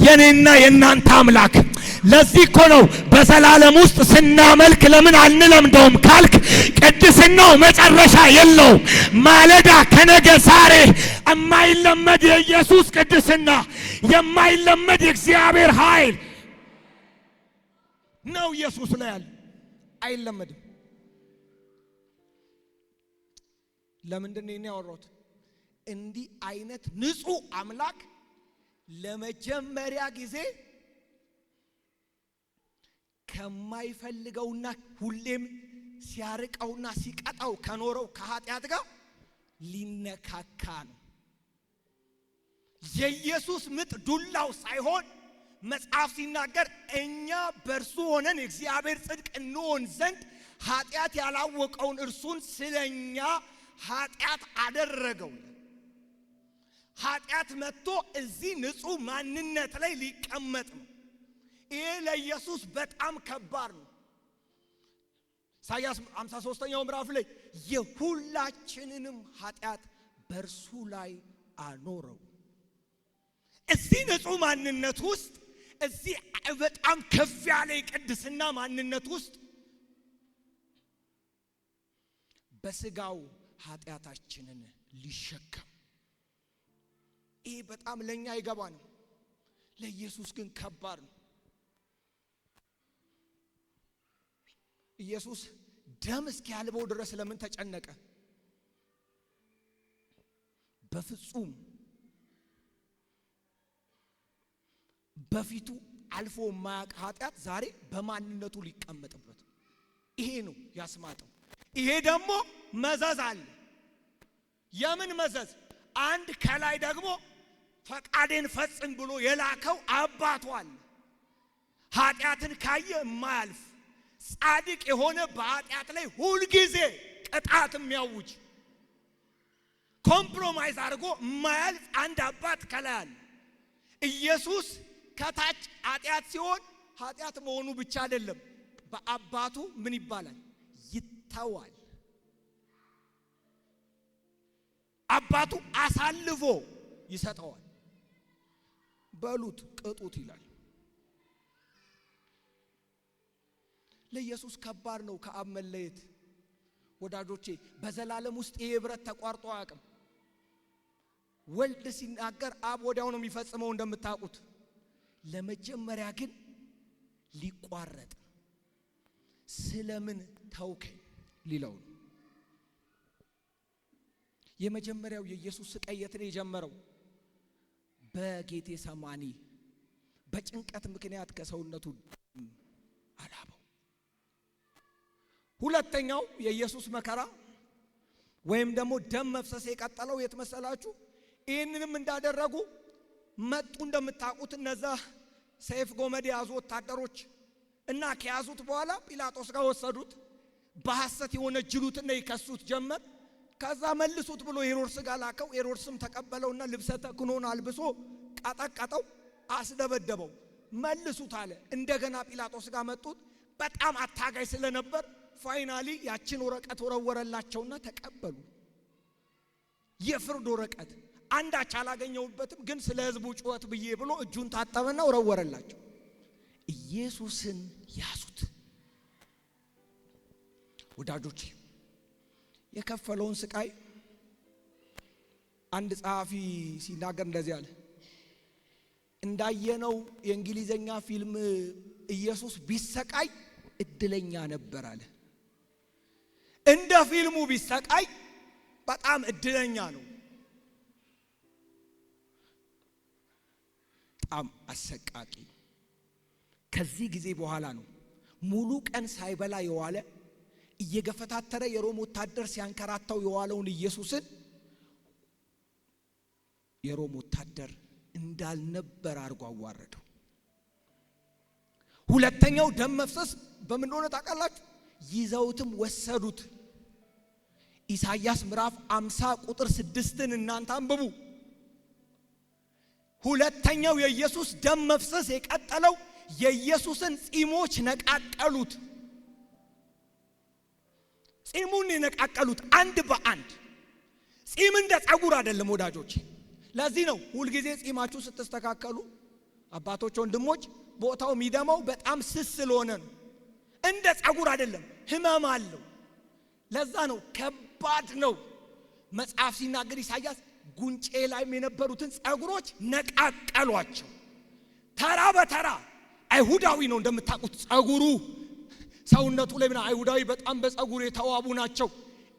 የኔና የናንተ አምላክ። ለዚህ እኮ ነው በዘላለም ውስጥ ስናመልክ ለምን አንለምደውም ካልክ ቅድስናው መጨረሻ የለውም። ማለዳ ከነገ ዛሬ የማይለመድ የኢየሱስ ቅድስና፣ የማይለመድ የእግዚአብሔር ኃይል ነው ኢየሱስ ላይ ያለ፣ አይለመድም። ለምንድን ነው ያወራሁት? እንዲህ አይነት ንጹህ አምላክ ለመጀመሪያ ጊዜ ከማይፈልገውና ሁሌም ሲያርቀውና ሲቀጣው ከኖረው ከኃጢአት ጋር ሊነካካ ነው። የኢየሱስ ምጥ ዱላው ሳይሆን መጽሐፍ ሲናገር እኛ በእርሱ ሆነን የእግዚአብሔር ጽድቅ እንሆን ዘንድ ኃጢአት ያላወቀውን እርሱን ስለኛ ኃጢአት አደረገው። ኃጢአት መጥቶ እዚህ ንጹህ ማንነት ላይ ሊቀመጥ ነው። ይሄ ለኢየሱስ በጣም ከባድ ነው። ኢሳይያስ 53ኛው ምዕራፍ ላይ የሁላችንንም ኃጢአት በእርሱ ላይ አኖረው። እዚህ ንጹህ ማንነት ውስጥ፣ እዚህ በጣም ከፍ ያለ የቅድስና ማንነት ውስጥ በስጋው ኃጢአታችንን ሊሸከም። ይሄ በጣም ለኛ አይገባንም፣ ለኢየሱስ ግን ከባድ ነው። ኢየሱስ ደም እስኪያልበው ድረስ ለምን ተጨነቀ? በፍጹም በፊቱ አልፎ የማያውቅ ኃጢአት ዛሬ በማንነቱ ሊቀመጥበት፣ ይሄ ነው ያስማጠው። ይሄ ደግሞ መዘዝ አለ። የምን መዘዝ? አንድ ከላይ ደግሞ ፈቃዴን ፈጽም ብሎ የላከው አባቱ አለ። ኃጢአትን ካየ የማያልፍ፣ ጻድቅ የሆነ፣ በኃጢአት ላይ ሁልጊዜ ቅጣት የሚያውጅ፣ compromise አድርጎ የማያልፍ አንድ አባት ከላይ አለ። ኢየሱስ ከታች ኃጢአት ሲሆን ኃጢአት መሆኑ ብቻ አይደለም፣ በአባቱ ምን ይባላል? ይተዋል። አባቱ አሳልፎ ይሰጠዋል። በሉት ቅጡት ይላል። ለኢየሱስ ከባድ ነው ከአብ መለየት። ወዳጆቼ፣ በዘላለም ውስጥ ይሄ ህብረት ተቋርጦ አያውቅም። ወልድ ሲናገር አብ ወዲያው ነው የሚፈጽመው እንደምታውቁት። ለመጀመሪያ ግን ሊቋረጥ፣ ስለምን ተውከኝ ሊለው ነው። የመጀመሪያው የኢየሱስ ስቃይ የት ነው የጀመረው? በጌቴ ሰማኒ በጭንቀት ምክንያት ከሰውነቱ አላበው። ሁለተኛው የኢየሱስ መከራ ወይም ደግሞ ደም መፍሰስ የቀጠለው የት መሰላችሁ? ይህንንም እንዳደረጉ መጡ። እንደምታውቁት እነዛ ሰይፍ ጎመድ የያዙ ወታደሮች እና ከያዙት በኋላ ጲላጦስ ጋር ወሰዱት። በሐሰት የወነጅሉትና ይከሱት ጀመር። ከዛ መልሱት ብሎ ሄሮድስ ጋር ላከው። ሄሮድስም ተቀበለውና ልብሰ ተክህኖን አልብሶ ቀጠቀጠው፣ አስደበደበው። መልሱት አለ። እንደገና ጲላጦስ ጋር መጡት። በጣም አታጋይ ስለነበር finally ያችን ወረቀት ወረወረላቸውና ተቀበሉ። የፍርድ ወረቀት አንዳች አላገኘውበትም፣ ግን ስለ ሕዝቡ ጩኸት ብዬ ብሎ እጁን ታጠበና ወረወረላቸው። ኢየሱስን ያዙት። ወዳጆቼ፣ የከፈለውን ስቃይ አንድ ጸሐፊ ሲናገር እንደዚህ አለ። እንዳየነው የእንግሊዘኛ ፊልም ኢየሱስ ቢሰቃይ እድለኛ ነበር አለ። እንደ ፊልሙ ቢሰቃይ በጣም እድለኛ ነው። በጣም አሰቃቂ። ከዚህ ጊዜ በኋላ ነው ሙሉ ቀን ሳይበላ የዋለ፣ እየገፈታተረ የሮም ወታደር ሲያንከራታው የዋለውን ኢየሱስን የሮም ወታደር እንዳልነበር አድርጎ አዋረደው። ሁለተኛው ደም መፍሰስ በምን እንደሆነ ታውቃላችሁ? ይዘውትም ወሰዱት። ኢሳይያስ ምዕራፍ 50 ቁጥር 6ን እናንተ አንብቡ። ሁለተኛው የኢየሱስ ደም መፍሰስ የቀጠለው የኢየሱስን ጺሞች ነቃቀሉት። ጺሙን የነቃቀሉት አንድ በአንድ። ጺም እንደ ጸጉር አይደለም ወዳጆች። ለዚህ ነው ሁልጊዜ ጺማችሁ ስትስተካከሉ አባቶች፣ ወንድሞች፣ ቦታው የሚደማው በጣም ስስ ስለሆነ ነው። እንደ ጸጉር አይደለም፣ ህመም አለው። ለዛ ነው ከባድ ነው። መጽሐፍ ሲናገር ኢሳያስ ጉንጬ ላይም የነበሩትን ጸጉሮች ነቃቀሏቸው። ተራ በተራ። አይሁዳዊ ነው እንደምታውቁት፣ ጸጉሩ ሰውነቱ ላይ ምና አይሁዳዊ በጣም በጸጉር የተዋቡ ናቸው።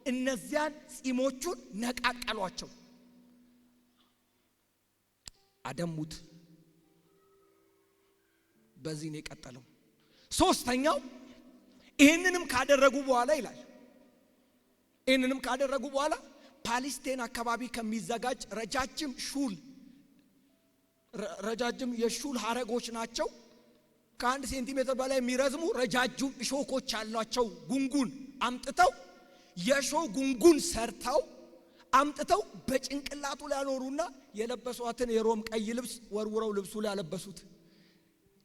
እነዚያን ጺሞቹን ነቃቀሏቸው፣ አደሙት። በዚህ ነው የቀጠለው። ሶስተኛው ይህንንም ካደረጉ በኋላ ይላል። ይህንንም ካደረጉ በኋላ ፓሊስቴን አካባቢ ከሚዘጋጅ ረጃጅም የሹል ሀረጎች ናቸው። ከ1 ሴንቲሜትር በላይ የሚረዝሙ ረጃጅም እሾኮች ያሏቸው ጉንጉን አምጥተው የእሾህ ጉንጉን ሰርተው አምጥተው በጭንቅላቱ ላይ ያኖሩና የለበሷትን የሮም ቀይ ልብስ ወርውረው ልብሱ ላይ ያለበሱት።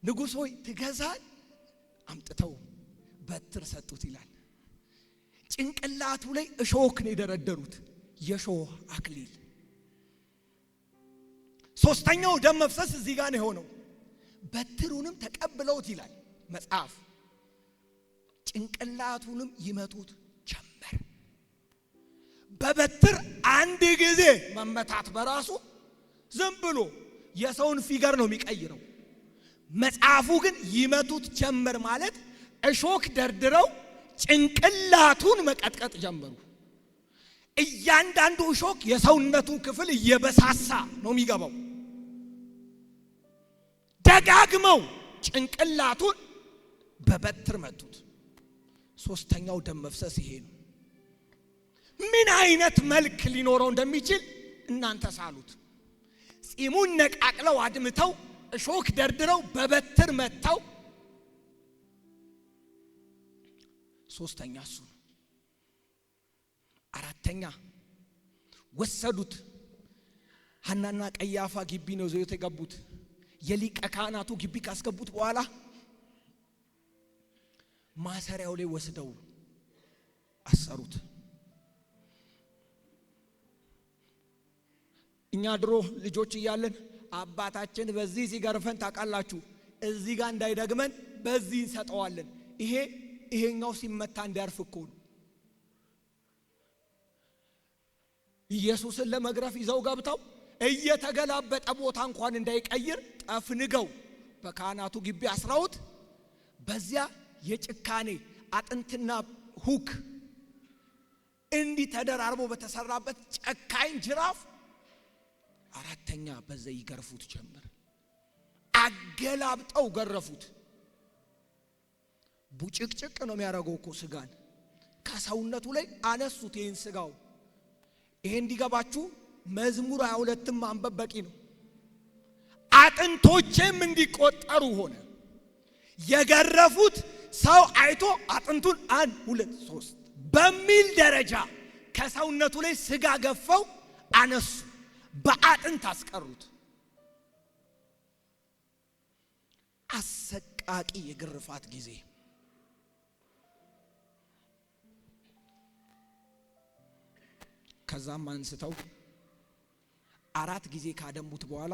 ንጉሥ ሆይ ትገዛል? አምጥተው በትር ሰጡት ይላል። ጭንቅላቱ ላይ እሾክ ነው የደረደሩት፣ የሾህ አክሊል። ሶስተኛው ደም መፍሰስ እዚህ ጋር ነው የሆነው። በትሩንም ተቀብለውት ይላል መጽሐፍ፣ ጭንቅላቱንም ይመቱት ጀመር። በበትር አንድ ጊዜ መመታት በራሱ ዝም ብሎ የሰውን figure ነው የሚቀይረው። መጽሐፉ ግን ይመቱት ጀመር ማለት እሾክ ደርድረው ጭንቅላቱን መቀጥቀጥ ጀመሩ። እያንዳንዱ እሾክ የሰውነቱ ክፍል እየበሳሳ ነው የሚገባው። ደጋግመው ጭንቅላቱን በበትር መቱት። ሶስተኛው ደም መፍሰስ ይሄ ነው። ምን አይነት መልክ ሊኖረው እንደሚችል እናንተ ሳሉት። ጺሙን ነቃቅለው አድምተው እሾክ ደርድረው በበትር መተው። ሶስተኛ እሱ ነው። አራተኛ ወሰዱት። ሐናና ቀያፋ ግቢ ነው ይዘውት የገቡት። የሊቀ ካህናቱ ግቢ ካስገቡት በኋላ ማሰሪያው ላይ ወስደው አሰሩት። እኛ ድሮ ልጆች እያለን አባታችን በዚህ ሲገርፈን ታውቃላችሁ፣ እዚህ ጋር እንዳይደግመን በዚህ እንሰጠዋለን። ይሄኛው ሲመታ እንዲያርፍ እኮ ነው። ኢየሱስን ለመግረፍ ይዘው ገብተው እየተገላበጠ ቦታ እንኳን እንዳይቀይር ጠፍንገው በካህናቱ ግቢ አስረውት፣ በዚያ የጭካኔ አጥንትና hook እንዲህ ተደራርቦ በተሰራበት ጨካኝ ጅራፍ አራተኛ በዛ ይገርፉት ጀመር። አገላብጠው ገረፉት። ቡጭቅጭቅ ነው የሚያደርገው እኮ ስጋን ከሰውነቱ ላይ አነሱት። ይህን ስጋው ይሄ እንዲገባችሁ መዝሙር 22ም ማንበብ በቂ ነው። አጥንቶቼም እንዲቆጠሩ ሆነ። የገረፉት ሰው አይቶ አጥንቱን 1 2 3 በሚል ደረጃ ከሰውነቱ ላይ ስጋ ገፈው አነሱ፣ በአጥንት አስቀሩት። አሰቃቂ የግርፋት ጊዜ። ከዛም አንስተው 4 ጊዜ ካደሙት በኋላ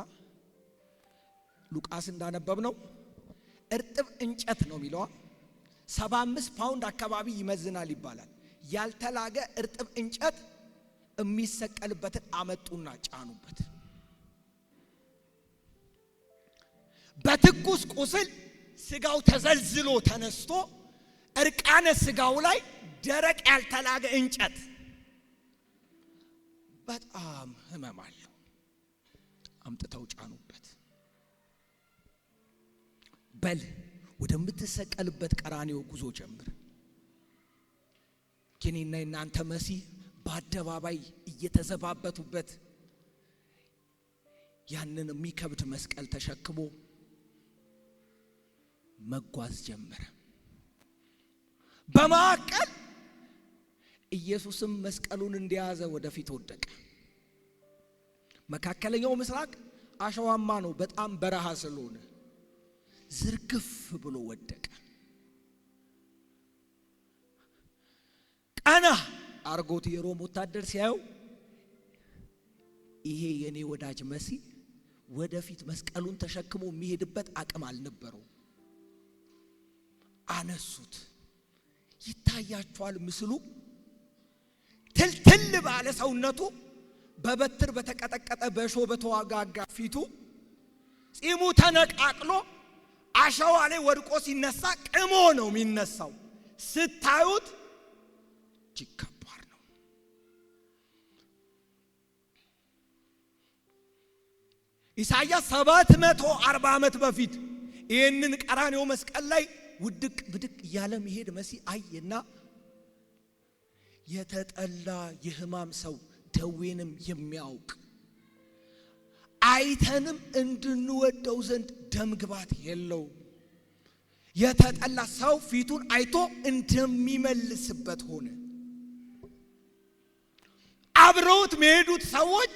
ሉቃስ እንዳነበብነው እርጥብ እንጨት ነው የሚለው 75 ፓውንድ አካባቢ ይመዝናል ይባላል። ያልተላገ እርጥብ እንጨት የሚሰቀልበትን አመጡና ጫኑበት። በትኩስ ቁስል ስጋው ተዘልዝሎ ተነስቶ እርቃነ ስጋው ላይ ደረቅ ያልተላገ እንጨት በጣም ህመም አለው። አምጥተው ጫኑበት። በል ወደምትሰቀልበት ቀራንዮ ጉዞ ጀምር። የኔና የናንተ መሲህ በአደባባይ እየተዘባበቱበት ያንን የሚከብድ መስቀል ተሸክሞ መጓዝ ጀመረ። በመካከል ኢየሱስም መስቀሉን እንደያዘ ወደፊት ወደቀ። መካከለኛው ምስራቅ አሸዋማ ነው፣ በጣም በረሃ ስለሆነ ዝርግፍ ብሎ ወደቀ። ቀና አርጎት የሮም ወታደር ሲያየው ይሄ የኔ ወዳጅ መሲህ ወደፊት መስቀሉን ተሸክሞ የሚሄድበት አቅም አልነበረውም። አነሱት። ይታያቸዋል ምስሉ። ትልትል ባለ ሰውነቱ በበትር በተቀጠቀጠ በእሾህ በተዋጋጋ ፊቱ ጺሙ ተነቃቅሎ አሸዋ ላይ ወድቆ ሲነሳ ቅሞ ነው የሚነሳው። ስታዩት እጅግ ከባድ ነው። ኢሳይያስ 740 ዓመት በፊት ይህንን ቀራንዮ መስቀል ላይ ውድቅ ብድቅ እያለ መሄድ መሲህ አየና የተጠላ የሕማም ሰው ደዌንም የሚያውቅ አይተንም እንድንወደው ዘንድ ደም ግባት የለውም። የተጠላ ሰው ፊቱን አይቶ እንደሚመልስበት ሆነ። አብረውት የሚሄዱት ሰዎች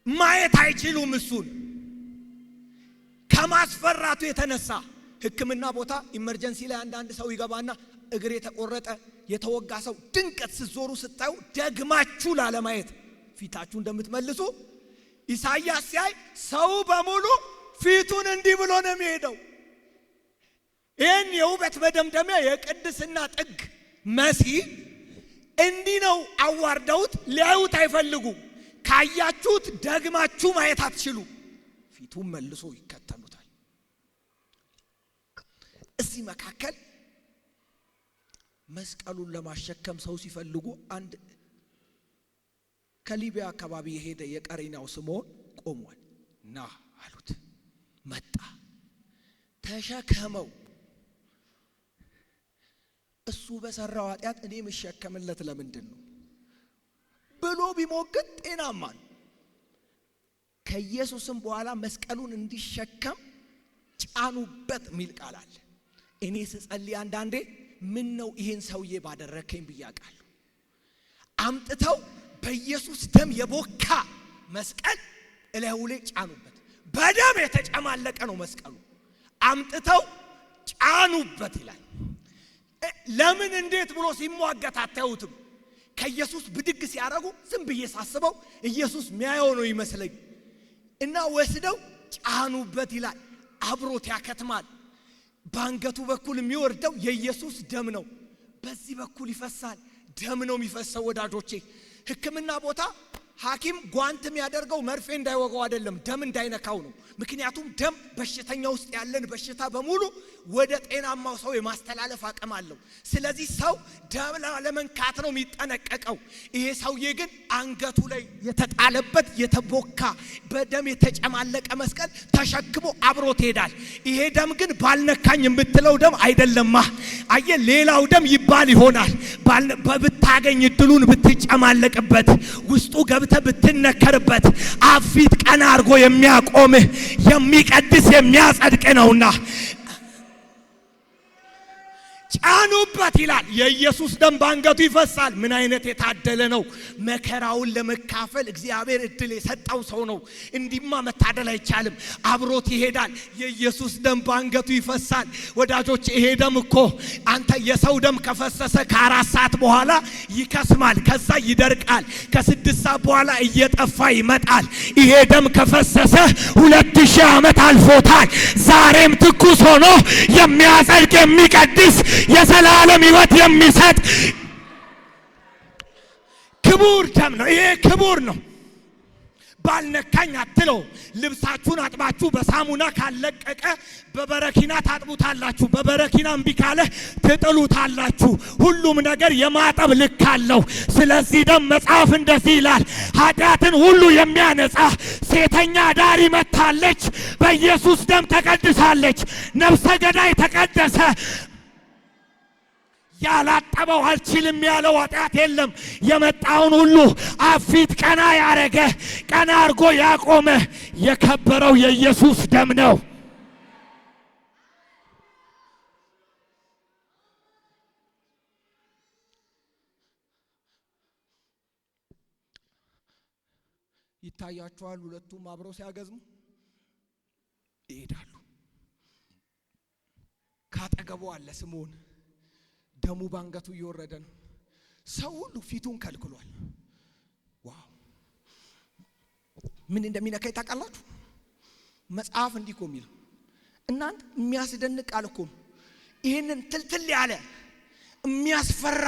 ማየት አይችሉም። እሱን ከማስፈራቱ የተነሳ ሕክምና ቦታ emergency ላይ አንዳንድ ሰው ይገባና እግር የተቆረጠ የተወጋ ሰው ድንገት ስትዞሩ ስታዩ ደግማችሁ ላለማየት ፊታችሁ እንደምትመልሱ ኢሳይያስ ሲያይ ሰው በሙሉ ፊቱን እንዲህ ብሎ ነው የሚሄደው። ይህን የውበት መደምደሚያ የቅድስና ጥግ መሲህ እንዲህ ነው አዋርደውት ሊያዩት አይፈልጉ። ካያችሁት ደግማችሁ ማየት አትችሉ። ፊቱን መልሶ ይከተሉታል። እዚህ መካከል መስቀሉን ለማሸከም ሰው ሲፈልጉ አንድ ከሊቢያ አካባቢ የሄደ የቀሬናው ስምዖን ቆሟል። ና አሉት። መጣ፣ ተሸከመው። እሱ በሰራው ኃጢአት እኔ የምሸከምለት ለምንድን ነው ብሎ ቢሞግት ጤናማ ነው። ከኢየሱስም በኋላ መስቀሉን እንዲሸከም ጫኑበት የሚል ቃል አለ። እኔ ስጸልይ አንዳንዴ ምን ነው ይሄን ሰውዬ ባደረከኝ ብዬ አውቃለሁ። አምጥተው በኢየሱስ ደም የቦካ መስቀል እላዩ ላይ ጫኑበት። በደም የተጨማለቀ ነው መስቀሉ። አምጥተው ጫኑበት ይላል። ለምን እንዴት ብሎ ሲሟገት አታዩትም። ከኢየሱስ ብድግ ሲያደርጉ ዝም ብዬ ሳስበው ኢየሱስ ሚያየው ነው ይመስለኝ እና ወስደው ጫኑበት ይላል። አብሮት ያከትማል። በአንገቱ በኩል የሚወርደው የኢየሱስ ደም ነው። በዚህ በኩል ይፈሳል። ደም ነው የሚፈሰው ወዳጆቼ። ሕክምና ቦታ ሐኪም ጓንት የሚያደርገው መርፌ እንዳይወጋው አይደለም፣ ደም እንዳይነካው ነው። ምክንያቱም ደም በሽተኛ ውስጥ ያለን በሽታ በሙሉ ወደ ጤናማው ሰው የማስተላለፍ አቅም አለው። ስለዚህ ሰው ደም ለመንካት ነው የሚጠነቀቀው። ይሄ ሰውዬ ግን አንገቱ ላይ የተጣለበት የተቦካ በደም የተጨማለቀ መስቀል ተሸክሞ አብሮት ይሄዳል። ይሄ ደም ግን ባልነካኝ የምትለው ደም አይደለማ። አየ ሌላው ደም ይባል ይሆናል። ብታገኝ እድሉን ብትጨማለቅበት፣ ውስጡ ገብተህ ብትነከርበት፣ አፊት ቀና አድርጎ የሚያቆምህ የሚቀድስ የሚያጸድቅ ነውና ጫኑበት ይላል። የኢየሱስ ደም ባንገቱ ይፈሳል። ምን አይነት የታደለ ነው! መከራውን ለመካፈል እግዚአብሔር እድል የሰጠው ሰው ነው። እንዲማ መታደል አይቻልም። አብሮት ይሄዳል። የኢየሱስ ደም ባንገቱ ይፈሳል። ወዳጆች ይሄ ደም እኮ አንተ የሰው ደም ከፈሰሰ ከ4 ሰዓት በኋላ ይከስማል፣ ከዛ ይደርቃል። ከ6 ሰዓት በኋላ እየጠፋ ይመጣል። ይሄ ደም ከፈሰሰ 2000 ዓመት አልፎታል። ዛሬም ትኩስ ሆኖ የሚያጸድቅ የሚቀድስ የዘላለም ሕይወት የሚሰጥ ክቡር ደም ነው። ይሄ ክቡር ነው። ባልነካኝ አትለው። ልብሳችሁን አጥባችሁ በሳሙና ካለቀቀ በበረኪና ታጥቡታላችሁ። በበረኪና እምቢ ካለ ትጥሉታላችሁ። ሁሉም ነገር የማጠብ ልክ አለው። ስለዚህ ደም መጽሐፍ እንደዚህ ይላል፣ ኃጢአትን ሁሉ የሚያነጻ ሴተኛ አዳሪ መታለች፣ በኢየሱስ ደም ተቀድሳለች። ነፍሰ ገዳይ ተቀደሰ። ያላጠበው አልችልም ያለው ኃጢአት የለም። የመጣውን ሁሉ አፊት ቀና ያረገ ቀና አርጎ ያቆመ የከበረው የኢየሱስ ደም ነው። ይታያቸዋል። ሁለቱም አብረው ሲያገዝሙ ይሄዳሉ። ካጠገቡ አለ ስምዖን፣ ደሙ ባንገቱ እየወረደ ነው። ሰው ሁሉ ፊቱን ከልክሏል። Wow! ምን እንደሚነካኝ ታውቃላችሁ? መጽሐፍ እንዲህ እኮ የሚለው እናንተ የሚያስደንቅ ቃል እኮ ነው። ይህንን ትልትል ያለ የሚያስፈራ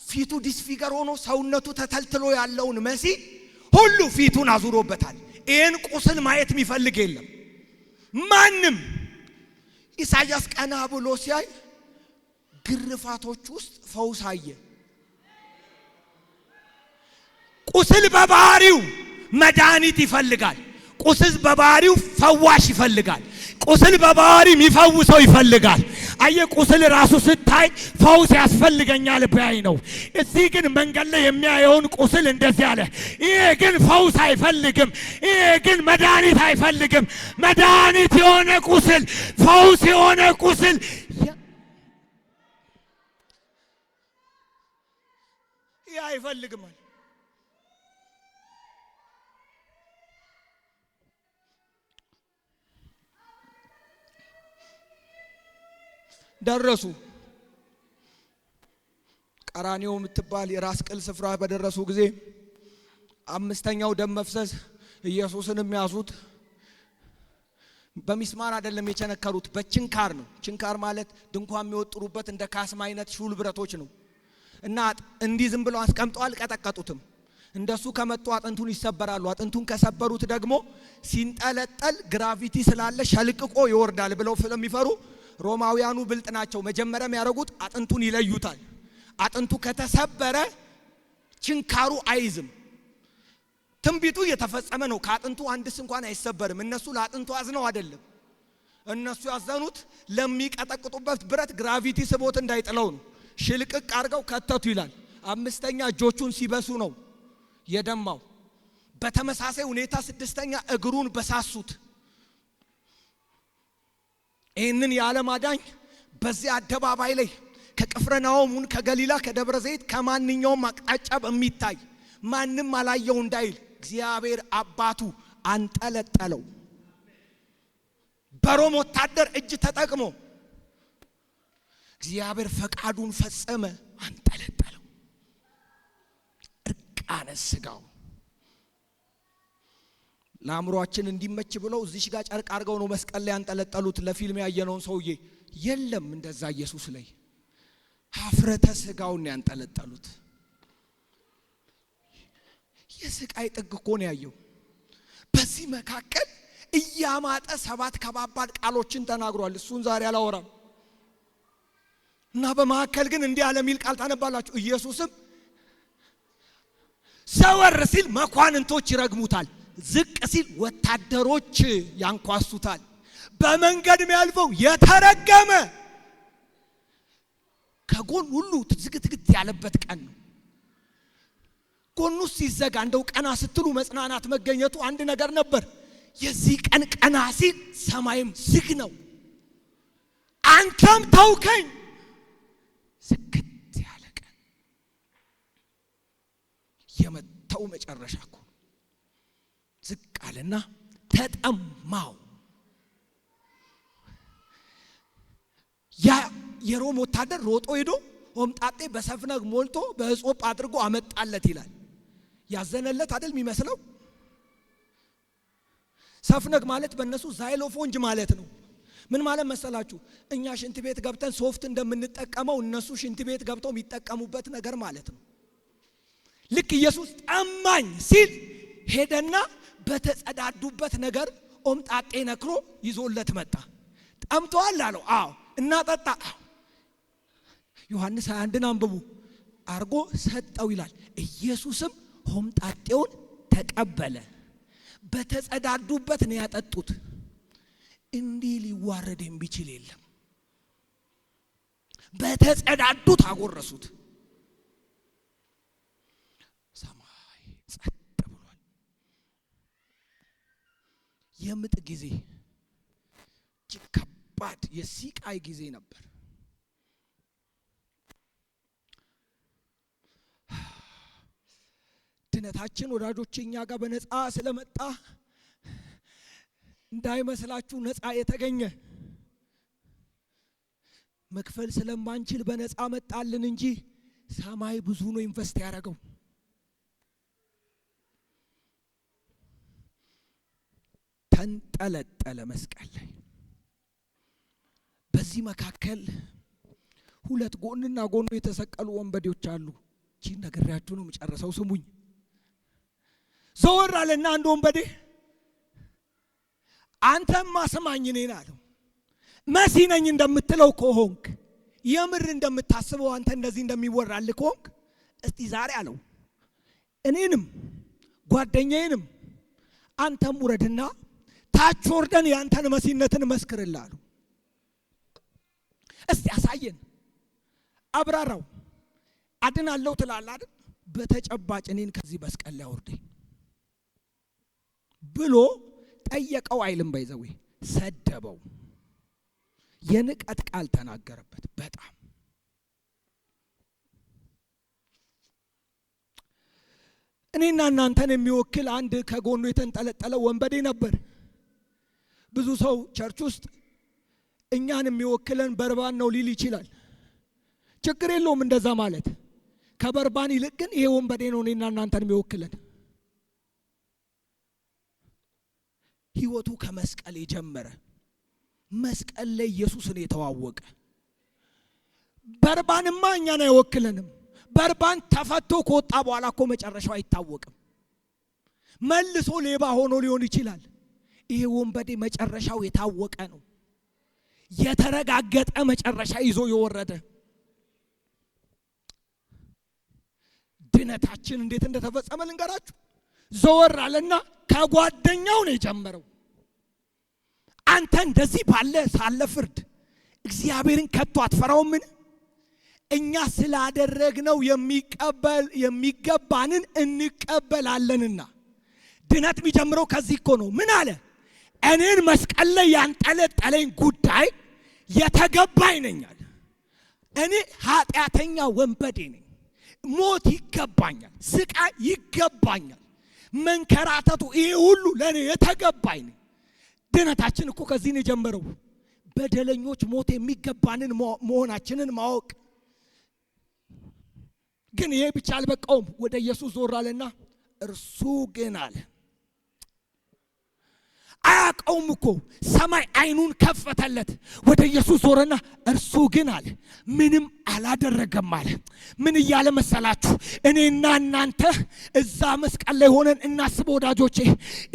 ፊቱ disfigure ሆኖ ሰውነቱ ተተልትሎ ያለውን መሲህ ሁሉ ፊቱን አዙሮበታል። ይህን ቁስል ማየት የሚፈልግ የለም ማንም። ኢሳያስ ቀና ብሎ ሲያይ ግርፋቶች ውስጥ ፈውስ አየ። ቁስል በባህሪው መድኃኒት ይፈልጋል። ቁስል በባህሪው ፈዋሽ ይፈልጋል። ቁስል በባህሪው የሚፈውሰው ይፈልጋል። አየ ቁስል ራሱ ስታይ ፈውስ ያስፈልገኛል ባይ ነው። እዚህ ግን መንገድ ላይ የሚያየውን ቁስል እንደዚህ አለ፣ ይሄ ግን ፈውስ አይፈልግም፣ ይሄ ግን መድኃኒት አይፈልግም። መድኃኒት የሆነ ቁስል፣ ፈውስ የሆነ ቁስል ይህ አይፈልግም አለ። ደረሱ። ቀራንዮ የምትባል የራስ ቅል ስፍራ በደረሱ ጊዜ አምስተኛው ደም መፍሰስ ኢየሱስንም ያዙት። በሚስማር አይደለም የቸነከሩት፣ በችንካር ነው። ችንካር ማለት ድንኳን የሚወጥሩበት እንደ ካስማ አይነት ሹል ብረቶች ነው። እና እንዲህ ዝም ብለው አስቀምጠው አልቀጠቀጡትም። እንደሱ ከመጡ አጥንቱን ይሰበራሉ። አጥንቱን ከሰበሩት ደግሞ ሲንጠለጠል gravity ስላለ ሸልቅቆ ይወርዳል ብለው ስለሚፈሩ ሮማውያኑ ብልጥ ናቸው። መጀመሪያ የሚያደርጉት አጥንቱን ይለዩታል። አጥንቱ ከተሰበረ ችንካሩ አይዝም። ትንቢቱ እየተፈጸመ ነው። ከአጥንቱ አንድስ እንኳን አይሰበርም። እነሱ ለአጥንቱ አዝነው አይደለም። እነሱ ያዘኑት ለሚቀጠቅጡበት ብረት gravity ስቦት እንዳይጥለው ነው። ሽልቅቅ አድርገው ከተቱ ይላል። አምስተኛ እጆቹን ሲበሱ ነው የደማው። በተመሳሳይ ሁኔታ ስድስተኛ እግሩን በሳሱት። ይህንን የዓለም አዳኝ በዚህ አደባባይ ላይ ከቅፍርናሆም ከገሊላ ከደብረ ዘይት ከማንኛውም አቅጣጫ በሚታይ ማንም አላየው እንዳይል እግዚአብሔር አባቱ አንጠለጠለው። በሮም ወታደር እጅ ተጠቅሞ እግዚአብሔር ፈቃዱን ፈጸመ፣ አንጠለጠለው። እርቃነ ስጋው ለአእምሯችን እንዲመች ብለው እዚሽ ጋር ጨርቅ አድርገው ነው መስቀል ላይ ያንጠለጠሉት። ለፊልም ያየነውን ሰውዬ የለም እንደዛ ኢየሱስ ላይ ሀፍረተ ስጋውን ነው ያንጠለጠሉት። የስቃይ ጥግ እኮ ነው ያየው። በዚህ መካከል እያማጠ 7 ከባባድ ቃሎችን ተናግሯል። እሱን ዛሬ አላወራም። እና በመካከል ግን እንዲህ አለ የሚል ቃል ታነባላችሁ። ኢየሱስም ዘወር ሲል መኳንንቶች ይረግሙታል፣ ዝቅ ሲል ወታደሮች ያንኳሱታል። በመንገድ የሚያልፈው የተረገመ ከጎን ሁሉ ዝግትግት ያለበት ቀን ነው። ጎኑ ሲዘጋ እንደው ቀና ስትሉ መጽናናት መገኘቱ አንድ ነገር ነበር። የዚህ ቀን ቀና ሲል ሰማይም ዝግ ነው። አንተም ተውከኝ። ዝግት ያለ ቀን የመተው መጨረሻ እኮ ዝቅ አለና ተጠማው። ያ የሮም ወታደር ሮጦ ሄዶ ሆምጣጤ በሰፍነግ ሞልቶ በእጾፕ አድርጎ አመጣለት ይላል። ያዘነለት አይደል የሚመስለው? ሰፍነግ ማለት በእነሱ ዛይሎፎንጅ ማለት ነው። ምን ማለት መሰላችሁ? እኛ ሽንት ቤት ገብተን ሶፍት እንደምንጠቀመው እነሱ ሽንት ቤት ገብተው የሚጠቀሙበት ነገር ማለት ነው። ልክ ኢየሱስ ጠማኝ ሲል ሄደና በተጸዳዱበት ነገር ሆምጣጤ ነክሮ ይዞለት መጣ። ጠምቷል አለው። አዎ። እና ጠጣ። ዮሐንስ 21ን አንብቡ። አርጎ ሰጠው ይላል። ኢየሱስም ሆምጣጤውን ተቀበለ። በተጸዳዱበት ነው ያጠጡት። እንዲህ ሊዋረድ የሚችል የለም። በተጸዳዱት አጎረሱት። ሰማይ ጸጥ ብሏል። የምጥ ጊዜ እጅግ ከባድ የሲቃይ ጊዜ ነበር። ድነታችን ወዳጆች እኛ ጋር በነፃ ስለመጣ እንዳይመስላችሁ ነፃ የተገኘ መክፈል ስለማንችል በነፃ መጣልን እንጂ ሰማይ ብዙ ነው ኢንቨስት ያደረገው። ተንጠለጠለ መስቀል ላይ። በዚህ መካከል ሁለት ጎንና ጎኑ የተሰቀሉ ወንበዴዎች አሉ። እቺ ነግሬያችሁ ነው የምጨርሰው፣ ስሙኝ። ዘወር አለና አንድ ወንበዴ አንተማ ስማኝ እኔን አለው። መሲህ ነኝ እንደምትለው ከሆንክ፣ የምር እንደምታስበው አንተ እንደዚህ እንደሚወራልህ ከሆንክ እስቲ ዛሬ አለው እኔንም ጓደኛዬንም አንተም ውረድና ታች ወርደን ያንተን መሲህነትን መስክርልህ አለው። እስቲ አሳየን፣ አብራራው። አድናለሁ ትላለህ አይደል? በተጨባጭ እኔን ከዚህ መስቀል ላይ አውርደኝ ብሎ ጠየቀው። አይልም ባይዘዌ ሰደበው። የንቀት ቃል ተናገረበት። በጣም እኔና እናንተን የሚወክል አንድ ከጎኑ የተንጠለጠለ ወንበዴ ነበር። ብዙ ሰው church ውስጥ እኛን የሚወክለን በርባን ነው ሊል ይችላል። ችግር የለውም እንደዛ ማለት። ከበርባን ይልቅ ግን ይሄ ወንበዴ ነው እኔና እናንተን የሚወክለን። ህይወቱ ከመስቀል የጀመረ፣ መስቀል ላይ ኢየሱስን የተዋወቀ። በርባንማ እኛን አይወክለንም። በርባን ተፈቶ ከወጣ በኋላ እኮ መጨረሻው አይታወቅም። መልሶ ሌባ ሆኖ ሊሆን ይችላል። ይሄ ወንበዴ መጨረሻው የታወቀ ነው። የተረጋገጠ መጨረሻ ይዞ የወረደ። ድነታችን እንዴት እንደተፈጸመ ልንገራችሁ። ዘወር አለና ከጓደኛው ነው የጀመረው። አንተ እንደዚህ ባለ ሳለ ፍርድ እግዚአብሔርን ከቶ አትፈራውምን? እኛ ስላደረግነው የሚቀበል የሚገባንን እንቀበላለንና። ድነት የሚጀምረው ከዚህ እኮ ነው። ምን አለ? እኔን መስቀል ላይ ያንጠለጠለኝ ጉዳይ የተገባኝ ነኝ አለ። እኔ ኃጢአተኛ ወንበዴ ነኝ። ሞት ይገባኛል፣ ስቃይ ይገባኛል፣ መንከራተቱ ይሄ ሁሉ ለእኔ የተገባኝ ነኝ። ድነታችን እኮ ከዚህ ነው የጀመረው። በደለኞች ሞት የሚገባንን መሆናችንን ማወቅ። ግን ይሄ ብቻ አልበቃውም። ወደ ኢየሱስ ዞር አለና እርሱ ግን አለ፣ አያውቀውም እኮ፣ ሰማይ አይኑን ከፈተለት። ወደ ኢየሱስ ዞረና እርሱ ግን አለ ምንም አላደረገም አለ። ምን እያለ መሰላችሁ? እኔና እናንተ እዛ መስቀል ላይ ሆነን እናስብ ወዳጆቼ።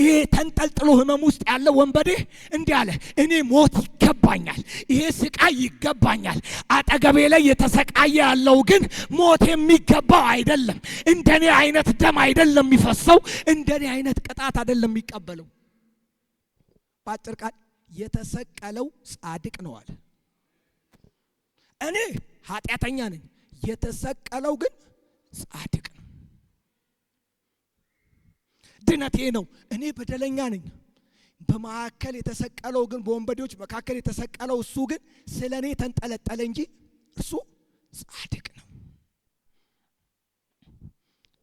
ይሄ ተንጠልጥሎ ህመም ውስጥ ያለ ወንበዴ እንዲህ አለ፣ እኔ ሞት ይገባኛል፣ ይሄ ስቃይ ይገባኛል። አጠገቤ ላይ የተሰቃየ ያለው ግን ሞት የሚገባው አይደለም። እንደኔ አይነት ደም አይደለም የሚፈሰው፣ እንደኔ አይነት ቅጣት አይደለም የሚቀበለው። በአጭር ቃል የተሰቀለው ጻድቅ ነው አለ። እኔ ኃጢአተኛ ነኝ፣ የተሰቀለው ግን ጻድቅ ነው። ድነቴ ነው። እኔ በደለኛ ነኝ። በመካከል የተሰቀለው ግን፣ በወንበዴዎች መካከል የተሰቀለው እሱ ግን ስለ እኔ ተንጠለጠለ እንጂ እርሱ ጻድቅ ነው።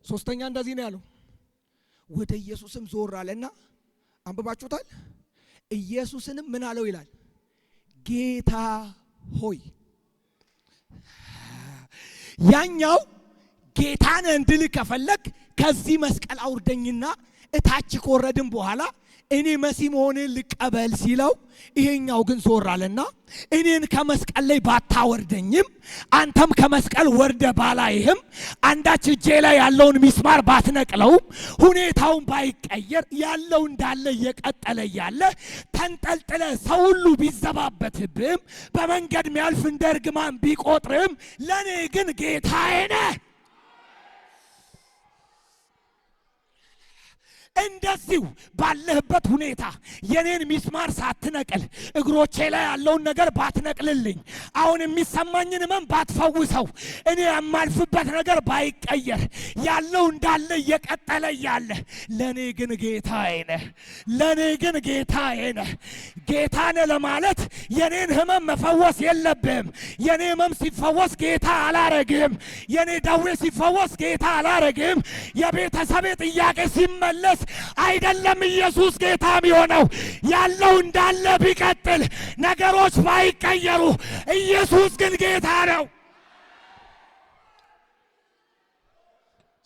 ሶስተኛ እንደዚህ ነው ያለው። ወደ ኢየሱስም ዞር አለና፣ አንብባችሁታል። ኢየሱስንም ምን አለው ይላል? ጌታ ሆይ። ያኛው ጌታን እንድልህ ከፈለግ ከዚህ መስቀል አውርደኝና እታች ከወረድን በኋላ እኔ መሲህ መሆንን ልቀበል ሲለው፣ ይሄኛው ግን ዞር አለና እኔን ከመስቀል ላይ ባታወርደኝም፣ አንተም ከመስቀል ወርደ ባላይህም፣ አንዳች እጄ ላይ ያለውን ሚስማር ባትነቅለውም፣ ሁኔታውን ባይቀየር፣ ያለው እንዳለ እየቀጠለ እያለ፣ ተንጠልጥለ ሰው ሁሉ ቢዘባበትብህም፣ በመንገድ ሚያልፍ እንደ እርግማን ቢቆጥርም፣ ለእኔ ግን ጌታዬ ነህ። እንደዚሁ ባለህበት ሁኔታ የኔን ሚስማር ሳትነቅል፣ እግሮቼ ላይ ያለውን ነገር ባትነቅልልኝ፣ አሁን የሚሰማኝን ህመም ባትፈውሰው፣ እኔ የማልፍበት ነገር ባይቀየር፣ ያለው እንዳለ እየቀጠለ እያለ ለእኔ ግን ጌታዬ ነህ። ለእኔ ግን ጌታዬ ነህ። ጌታ ነህ ለማለት የኔን ህመም መፈወስ የለብህም። የኔ ህመም ሲፈወስ ጌታ አላረግህም። የኔ ደዌ ሲፈወስ ጌታ አላረግህም። የቤተሰቤ ጥያቄ ሲመለስ አይደለም ኢየሱስ ጌታ የሚሆነው። ያለው እንዳለ ቢቀጥል፣ ነገሮች ባይቀየሩ፣ ኢየሱስ ግን ጌታ ነው።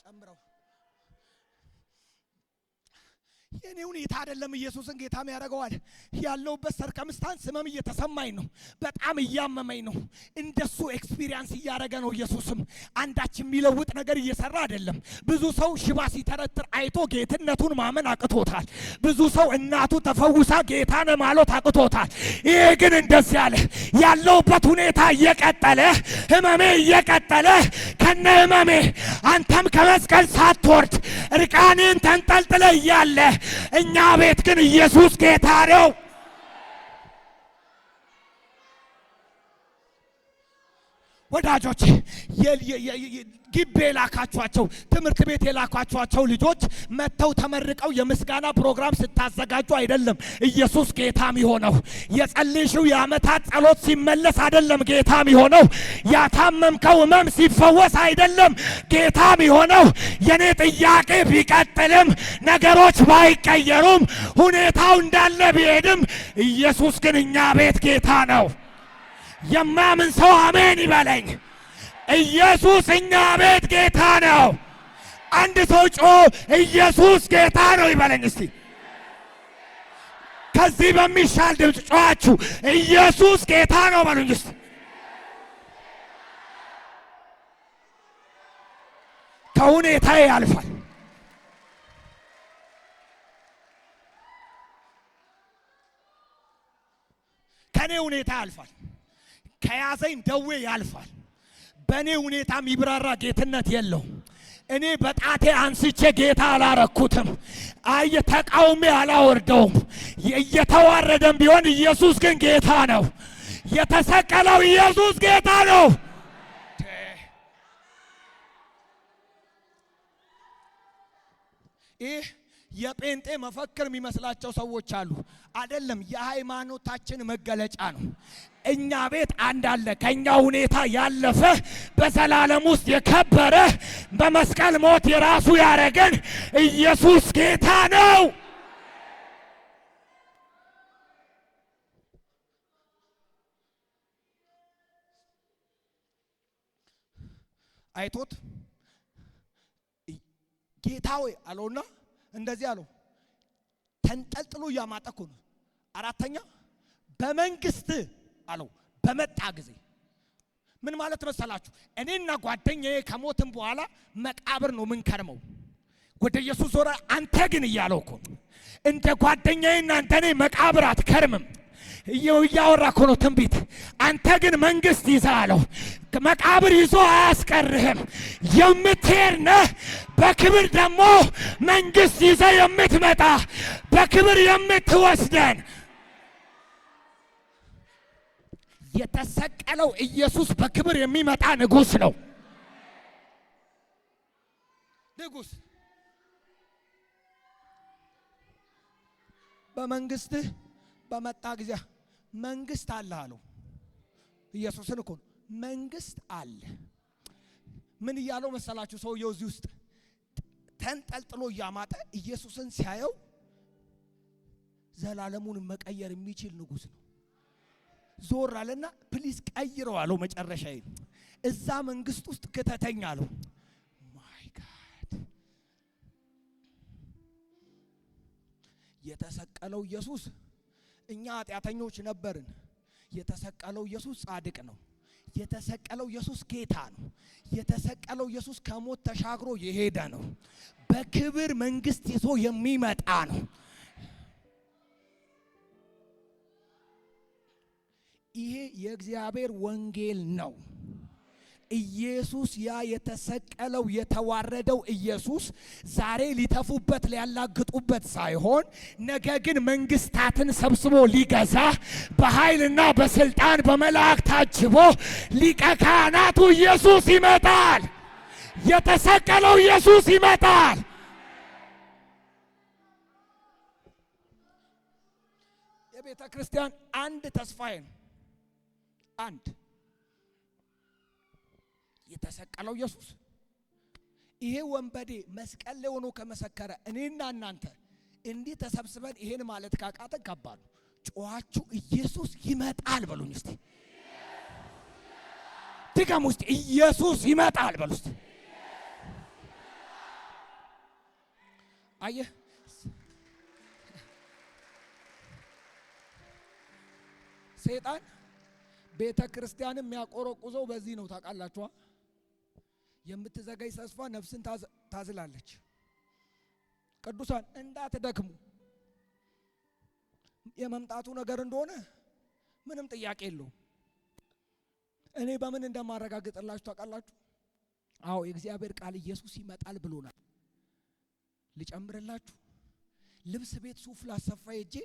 ጨምረው፣ የኔ ሁኔታ አይደለም ኢየሱስን ጌታ ያደርገዋል። ያለሁበት circumstance ህመም እየተሰማኝ ነው። በጣም እያመመኝ ነው። እንደሱ experience እያደረገ ነው። ኢየሱስም አንዳች የሚለውጥ ነገር እየሰራ አይደለም። ብዙ ሰው ሽባ ሲተረትር አይቶ ጌትነቱን ማመን አቅቶታል። ብዙ ሰው እናቱ ተፈውሳ ጌታ ነው ማለት አቅቶታል። ይሄ ግን እንደዚህ አለ። ያለሁበት ሁኔታ እየቀጠለ፣ ህመሜ እየቀጠለ፣ ከነ ህመሜ አንተም ከመስቀል ሳትወርድ እርቃንህን ተንጠልጥለ እያለ እኛ ቤት ግን ኢየሱስ ጌታ ነው። ወዳጆች፣ ግቢ የላካችኋቸው፣ ትምህርት ቤት የላካችኋቸው ልጆች መጥተው ተመርቀው የምስጋና ፕሮግራም ስታዘጋጁ አይደለም ኢየሱስ ጌታ የሚሆነው። የጸለይሽው የዓመታት ጸሎት ሲመለስ አይደለም ጌታ የሚሆነው። ያታመምከው ሕመም ሲፈወስ አይደለም ጌታ የሚሆነው። የኔ ጥያቄ ቢቀጥልም፣ ነገሮች ባይቀየሩም፣ ሁኔታው እንዳለ ቢሄድም ኢየሱስ ግን እኛ ቤት ጌታ ነው። የማያምን ሰው አሜን ይበለኝ። ኢየሱስ እኛ ቤት ጌታ ነው። አንድ ሰው ጮኾ ኢየሱስ ጌታ ነው ይበለኝ እስቲ። ከዚህ በሚሻል ድምፅ ጮኻችሁ ኢየሱስ ጌታ ነው በሉኝ እስቲ። ከሁኔታዬ ያልፋል። ከኔ ሁኔታ ያልፋል። ከያዘኝ ደዌ ያልፋል። በእኔ ሁኔታ የሚብራራ ጌትነት የለውም። እኔ በጣቴ አንስቼ ጌታ አላረኩትም። አየ ተቃውሜ አላወርደውም። እየተዋረደም ቢሆን ኢየሱስ ግን ጌታ ነው። የተሰቀለው ኢየሱስ ጌታ ነው። ይህ የጴንጤ መፈክር የሚመስላቸው ሰዎች አሉ። አይደለም፣ የሃይማኖታችን መገለጫ ነው። እኛ ቤት አንድ አለ፣ ከኛ ሁኔታ ያለፈ፣ በዘላለም ውስጥ የከበረ፣ በመስቀል ሞት የራሱ ያረገን ኢየሱስ ጌታ ነው። አይቶት ጌታ ሆይ አለውና እንደዚህ አለው። ተንጠልጥሎ እያማጠ እኮ ነው። አራተኛ በመንግስት አለው በመጣ ጊዜ። ምን ማለት መሰላችሁ? እኔና ጓደኛዬ ከሞትም በኋላ መቃብር ነው ምንከርመው። ወደ ኢየሱስ ዞረ። አንተ ግን እያለው እኮ እንደ ጓደኛዬና እንደ እኔ መቃብር አትከርምም። እያወራ እኮ ነው ትንቢት። አንተ ግን መንግስት ይዘህ አለው። መቃብር ይዞ አያስቀርህም። የምትሄድ ነህ። በክብር ደግሞ መንግስት ይዘህ የምትመጣ፣ በክብር የምትወስደን የተሰቀለው ኢየሱስ በክብር የሚመጣ ንጉስ ነው። ንጉስ በመንግስትህ በመጣ ጊዜ። መንግስት አለ አለው። ኢየሱስን እኮ ነው። መንግስት አለ። ምን እያለው መሰላችሁ? ሰውየው እዚህ ውስጥ ተንጠልጥሎ እያማጠ ኢየሱስን ሲያየው ዘላለሙን መቀየር የሚችል ንጉስ ነው። ዞር አለና please ቀይረው አለው። መጨረሻ እዛ መንግስት ውስጥ ክተተኝ አለው። My God፣ የተሰቀለው ኢየሱስ፣ እኛ ኃጢአተኞች ነበርን። የተሰቀለው ኢየሱስ ጻድቅ ነው። የተሰቀለው ኢየሱስ ጌታ ነው። የተሰቀለው ኢየሱስ ከሞት ተሻግሮ የሄደ ነው። በክብር መንግስት ይዞ የሚመጣ ነው። ይሄ የእግዚአብሔር ወንጌል ነው። ኢየሱስ፣ ያ የተሰቀለው የተዋረደው ኢየሱስ ዛሬ ሊተፉበት ሊያላግጡበት ሳይሆን ነገ ግን መንግስታትን ሰብስቦ ሊገዛ በኃይልና በስልጣን በመላእክት ታጅቦ ሊቀ ካህናቱ ኢየሱስ ይመጣል። የተሰቀለው ኢየሱስ ይመጣል። የቤተ ክርስቲያን አንድ ተስፋዬ ነው። አንድ የተሰቀለው ኢየሱስ። ይሄ ወንበዴ መስቀል ላይ ሆኖ ከመሰከረ እኔና እናንተ እንዲህ ተሰብስበን ይሄን ማለት ካቃተን ከባድ ነው። ጮኻችሁ ኢየሱስ ይመጣል በሉኝ እስቲ። ድገሙ እስቲ። ኢየሱስ ይመጣል በሉ እስቲ። አየህ፣ ሰይጣን ቤተ ክርስቲያንም የሚያቆረቁዘው በዚህ ነው። ታውቃላችኋ። የምትዘገይ ተስፋ ነፍስን ታዝላለች። ቅዱሳን እንዳትደክሙ፣ የመምጣቱ ነገር እንደሆነ ምንም ጥያቄ የለውም። እኔ በምን እንደማረጋግጥላችሁ ታውቃላችሁ? አዎ፣ የእግዚአብሔር ቃል ኢየሱስ ይመጣል ብሎናል። ልጨምርላችሁ፣ ልብስ ቤት ሱፍ ላሰፋ ሄጄ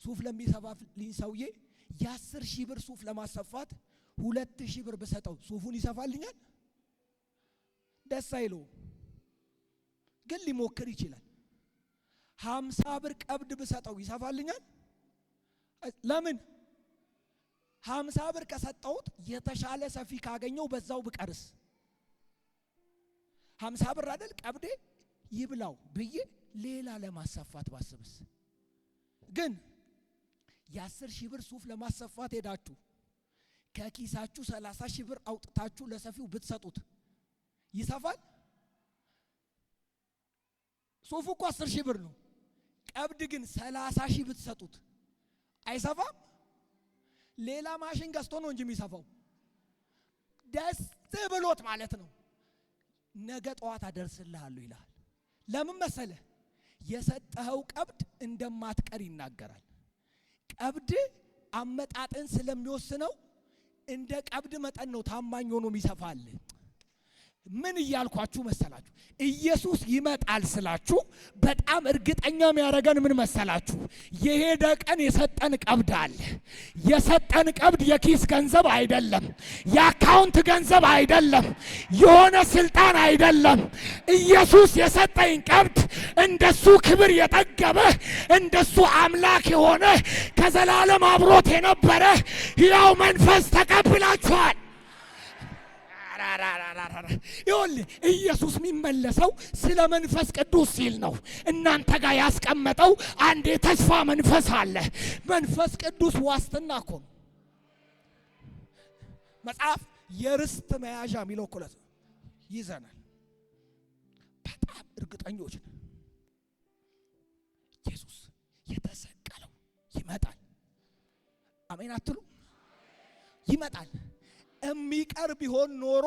ሱፍ ለሚሰፋልኝ ሰውዬ የ10,000 ብር ሱፍ ለማሰፋት 2,000 ብር ብሰጠው ሱፉን ይሰፋልኛል? ደስ አይለው፣ ግን ሊሞክር ይችላል። 50 ብር ቀብድ ብሰጠው ይሰፋልኛል? ለምን? 50 ብር ከሰጠሁት የተሻለ ሰፊ ካገኘው በዛው ብቀርስ? 50 ብር አይደል ቀብዴ፣ ይብላው ብዬ ሌላ ለማሰፋት ባስብስ? ግን የ10,000 ብር ሱፍ ለማሰፋት ሄዳችሁ ከኪሳችሁ 30,000 ብር አውጥታችሁ ለሰፊው ብትሰጡት ይሰፋል? ሱፉ እኮ 10,000 ብር ነው። ቀብድ ግን 30,000 ብትሰጡት አይሰፋም? ሌላ ማሽን ገዝቶ ነው እንጂ የሚሰፋው። ደስ ብሎት ማለት ነው። ነገ ጠዋት አደርስልሃለሁ ይልሃል። ለምን መሰለህ? የሰጠኸው ቀብድ እንደማትቀር ይናገራል። ቀብድ አመጣጥን ስለሚወስነው እንደ ቀብድ መጠን ነው ታማኝ ሆኖ የሚሰፋል። ምን እያልኳችሁ መሰላችሁ? ኢየሱስ ይመጣል ስላችሁ በጣም እርግጠኛ የሚያደርገን ምን መሰላችሁ? የሄደ ቀን የሰጠን ቀብድ አለ። የሰጠን ቀብድ የኪስ ገንዘብ አይደለም፣ የ account ገንዘብ አይደለም፣ የሆነ ስልጣን አይደለም። ኢየሱስ የሰጠኝ ቀብድ እንደሱ ክብር የጠገበ፣ እንደሱ አምላክ የሆነ፣ ከዘላለም አብሮት የነበረ ሕያው መንፈስ ተቀብላችኋል። ይኸውልህ፣ ኢየሱስ የሚመለሰው ስለ መንፈስ ቅዱስ ሲል ነው። እናንተ ጋር ያስቀመጠው አንድ የተስፋ መንፈስ አለ። መንፈስ ቅዱስ ዋስትና እኮ ነው። መጽሐፍ የርስት መያዣ የሚለው እኮ ይዘናል። በጣም እርግጠኞች ነን። ኢየሱስ የተሰቀለው ይመጣል። አሜን አትሉ? ይመጣል። የሚቀር ቢሆን ኖሮ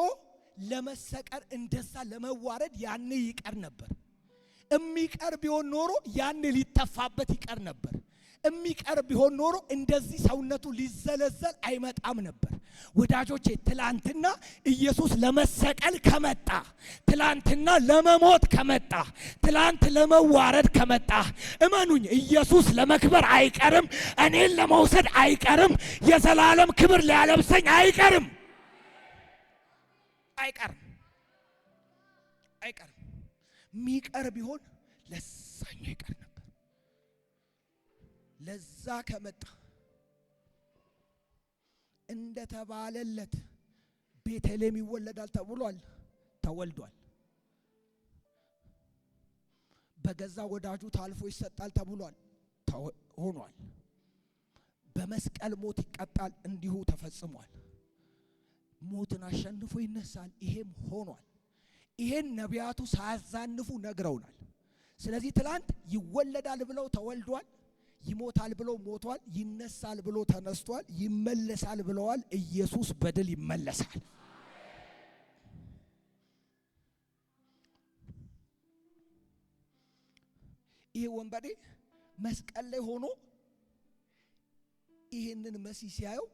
ለመሰቀል እንደዛ ለመዋረድ ያኔ ይቀር ነበር። የሚቀር ቢሆን ኖሮ ያኔ ሊተፋበት ይቀር ነበር። የሚቀር ቢሆን ኖሮ እንደዚህ ሰውነቱ ሊዘለዘል አይመጣም ነበር። ወዳጆቼ፣ ትላንትና ኢየሱስ ለመሰቀል ከመጣ፣ ትላንትና ለመሞት ከመጣ፣ ትላንት ለመዋረድ ከመጣ፣ እመኑኝ ኢየሱስ ለመክበር አይቀርም። እኔን ለመውሰድ አይቀርም። የዘላለም ክብር ሊያለብሰኝ አይቀርም። አይቀርም፣ አይቀርም። ሚቀር ቢሆን ለዛኛው ይቀር ነበር። ለዛ ከመጣ እንደተባለለት ቤተልሔም ይወለዳል ተብሏል፣ ተወልዷል። በገዛ ወዳጁ ታልፎ ይሰጣል ተብሏል፣ ሆኗል። በመስቀል ሞት ይቀጣል፣ እንዲሁ ተፈጽሟል። ሞትን አሸንፎ ይነሳል፣ ይሄም ሆኗል። ይሄን ነቢያቱ ሳያዛንፉ ነግረውናል። ስለዚህ ትላንት ይወለዳል ብለው ተወልዷል፣ ይሞታል ብለው ሞቷል፣ ይነሳል ብሎ ተነስቷል፣ ይመለሳል ብለዋል። ኢየሱስ በድል ይመለሳል። ይሄ ወንበዴ መስቀል ላይ ሆኖ ይህንን መሲህ ሲያየው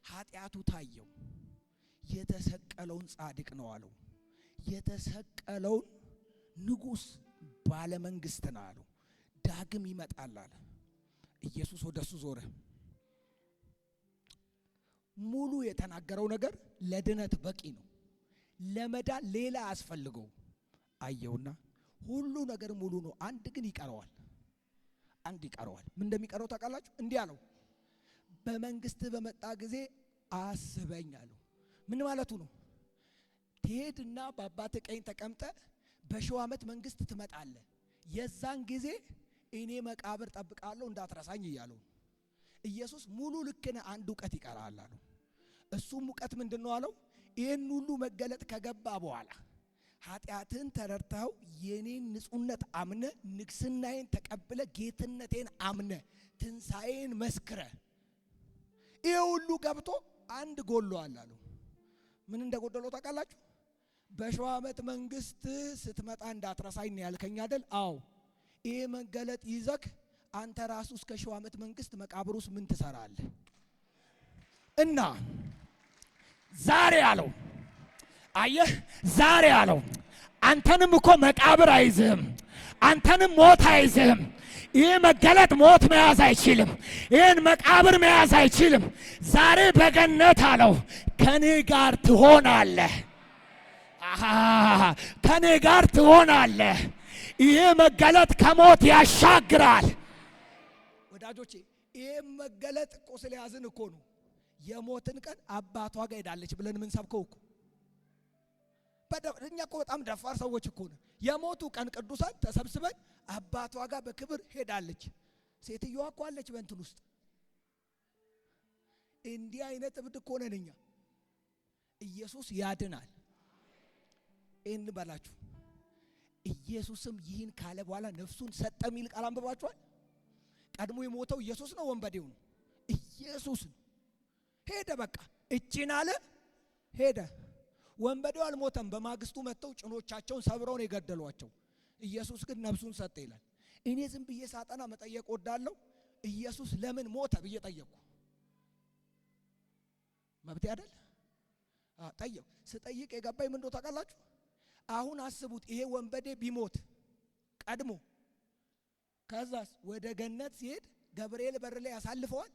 ኃጢአቱ ታየው። የተሰቀለውን ጻድቅ ነው አለው። የተሰቀለውን ንጉሥ ባለመንግስት ነው አለው። ዳግም ይመጣል አለ። ኢየሱስ ወደሱ ዞረ። ሙሉ የተናገረው ነገር ለድነት በቂ ነው። ለመዳን ሌላ አያስፈልገው። አየውና ሁሉ ነገር ሙሉ ነው። አንድ ግን ይቀረዋል። አንድ ይቀረዋል። ምን እንደሚቀረው ታውቃላችሁ? እንዲህ አለው፣ በመንግስት በመጣ ጊዜ አስበኝ አለው። ምን ማለቱ ነው? ትሄድና በአባትህ ቀኝ ተቀምጠ በሺው ዓመት መንግስት ትመጣለህ። የዛን ጊዜ እኔ መቃብር ጠብቃለሁ እንዳትረሳኝ እያለው። ኢየሱስ ሙሉ ልክ ነህ፣ አንድ እውቀት ይቀራል አለው። እሱም እውቀት ምንድን ነው አለው? ይህን ሁሉ መገለጥ ከገባ በኋላ ኃጢአትን ተረድተኸው የኔን ንጹህነት አምነ፣ ንግስናዬን ተቀብለ፣ ጌትነቴን አምነ፣ ትንሣኤን መስክረ፣ ይሄ ሁሉ ገብቶ አንድ ጎሎአል አለው። ምን እንደጎደለው ታውቃላችሁ? በሺው ዓመት መንግስት ስትመጣ እንዳትረሳኝ ያልከኝ አይደል? አዎ። ይሄ መገለጥ ይዘክ አንተ ራሱ እስከ ሺው ዓመት መንግስት መቃብር ውስጥ ምን ትሰራለህ? እና ዛሬ አለው፣ አየህ፣ ዛሬ አለው፣ አንተንም እኮ መቃብር አይዝህም፣ አንተንም ሞት አይዝህም። ይህ መገለጥ ሞት መያዝ አይችልም። ይህን መቃብር መያዝ አይችልም። ዛሬ በገነት አለው ከኔ ጋር ትሆናለህ፣ ከኔ ጋር ትሆናለህ። ይሄ መገለጥ ከሞት ያሻግራል። ወዳጆቼ ይሄ መገለጥ እኮ ስለያዝን እኮ ነው የሞትን ቀን አባቷ ጋር ሄዳለች ብለን ምን ሰብከው እኮ። እኛ እኮ በጣም ደፋር ሰዎች እኮ ነን። የሞቱ ቀን ቅዱሳን ተሰብስበን አባቷ ጋር በክብር ሄዳለች። ሴትዮዋ እኮ አለች በእንትን ውስጥ። እንዲህ አይነት እብድ እኮ ነን እኛ። ኢየሱስ ያድናል። ይህን በላችሁ። ኢየሱስም ይህን ካለ በኋላ ነፍሱን ሰጠ የሚል ቃል አንብባችኋል። ቀድሞ የሞተው ኢየሱስ ነው፣ ወንበዴው ነው። ኢየሱስ ነው። ሄደ፣ በቃ እቺን አለ ሄደ። ወንበዴው አልሞተም። በማግስቱ መጥተው ጭኖቻቸውን ሰብረው ነው የገደሏቸው። ኢየሱስ ግን ነፍሱን ሰጠ ይላል። እኔ ዝም ብዬ ሳጠና መጠየቅ ወዳለሁ። ኢየሱስ ለምን ሞተ ብዬ ጠየቅኩ። መብቴ አይደል? ጠየቅኩ። ስጠይቅ የገባኝ ምን እንደው ታውቃላችሁ? አሁን አስቡት፣ ይሄ ወንበዴ ቢሞት ቀድሞ ከዛስ ወደ ገነት ሲሄድ ገብርኤል በር ላይ ያሳልፈዋል።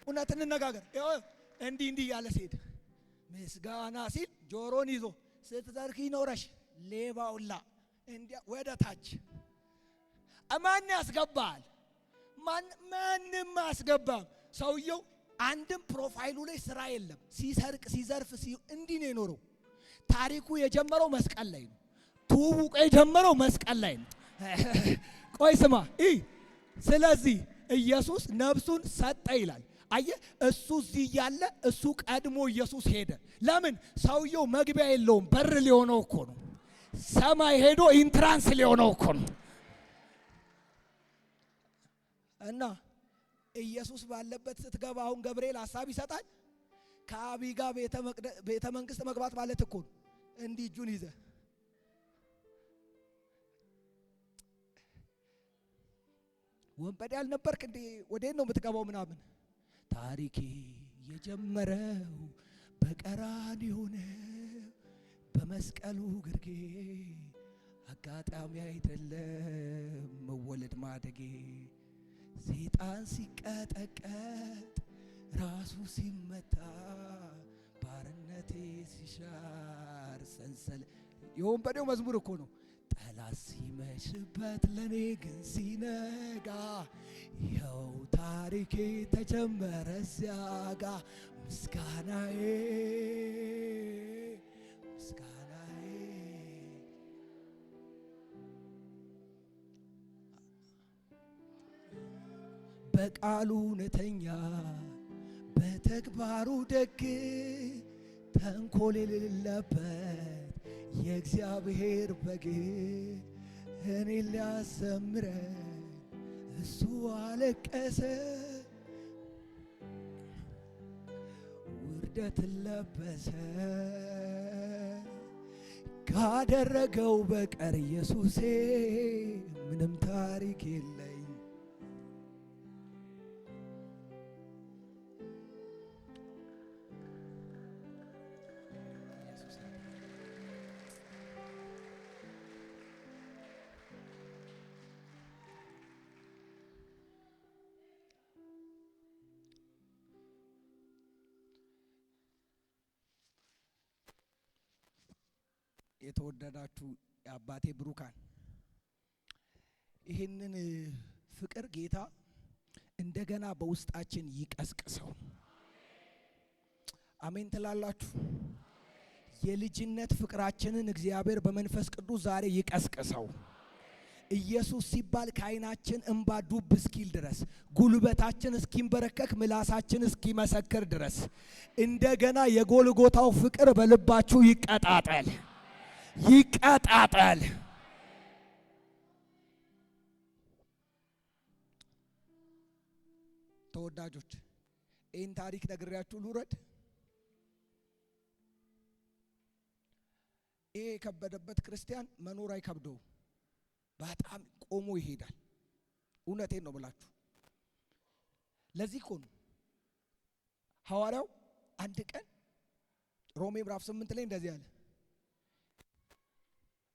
እውነት እንነጋገር። እንዲህ እንዲህ እያለ ሲሄድ ምስጋና ሲል ጆሮን ይዞ ስትዘርኪ ኖረሽ ሌባውላ እንዲያ ወደ ታች ማን ያስገባል? ማንም አያስገባም። ሰውየው አንድም profile ኡ ላይ ስራ የለም። ሲሰርቅ ሲዘርፍ እንዲህ ነው የኖረው። ታሪኩ የጀመረው መስቀል ላይ ነው። ትውውቁ የጀመረው መስቀል ላይ ነው። ቆይ ስማ። ስለዚህ ኢየሱስ ነፍሱን ሰጠ ይላል። አየህ፣ እሱ እዚህ እያለ እሱ ቀድሞ ኢየሱስ ሄደ። ለምን? ሰውየው መግቢያ የለውም። በር ሊሆነው እኮ ነው። ሰማይ ሄዶ entrance ሊሆነው እኮ ነው። እና ኢየሱስ ባለበት ስትገባ አሁን ገብርኤል ሀሳብ ይሰጣል። ከአብይ ጋር ቤተ መንግስት መግባት ማለት እኮ ነው። እንዲህ እጁን ይዘ ወንበዴ አልነበርክ እንዴ? ወዴት ነው የምትገባው? ምናምን ታሪኬ የጀመረው በቀራንዮ ነው፣ በመስቀሉ ግርጌ አጋጣሚ አይደለም መወለድ ማደጌ። ሰይጣን ሲቀጠቀጥ ራሱ ሲመታ ባርነቴ ሲሻር ሰንሰለ የወንበዴው መዝሙር እኮ ነው። ጠላት ሲመሽበት ለኔ ግን ሲነጋ ይኸው ታሪኬ ተጀመረ እዚያ ጋ። ምስጋናዬ ምስጋናዬ። በቃሉ እውነተኛ በተግባሩ ደግ ተንኮል የሌለበት የእግዚአብሔር በግ እኔ ሊያዘምረኝ እሱ አለቀሰ፣ ውርደትን ለበሰ። ካደረገው በቀር ኢየሱሴ ምንም ታሪክ የለኝ። የተወደዳችሁ የአባቴ ብሩካን፣ ይህንን ፍቅር ጌታ እንደገና በውስጣችን ይቀስቅሰው። አሜን ትላላችሁ? የልጅነት ፍቅራችንን እግዚአብሔር በመንፈስ ቅዱስ ዛሬ ይቀስቅሰው። ኢየሱስ ሲባል ከዓይናችን እንባ ዱብ እስኪል ድረስ፣ ጉልበታችን እስኪንበረከክ፣ ምላሳችን እስኪመሰክር ድረስ እንደገና የጎልጎታው ፍቅር በልባችሁ ይቀጣጠል ይቀጣጠል። ተወዳጆች ይህን ታሪክ ነግሬያችሁ ልውረድ። ይሄ የከበደበት ክርስቲያን መኖር አይከብደውም። በጣም ቆሞ ይሄዳል። እውነቴን ነው ብላችሁ። ለዚህ እኮ ነው ሐዋርያው አንድ ቀን ሮሜ ምዕራፍ 8 ላይ እንደዚህ አለ።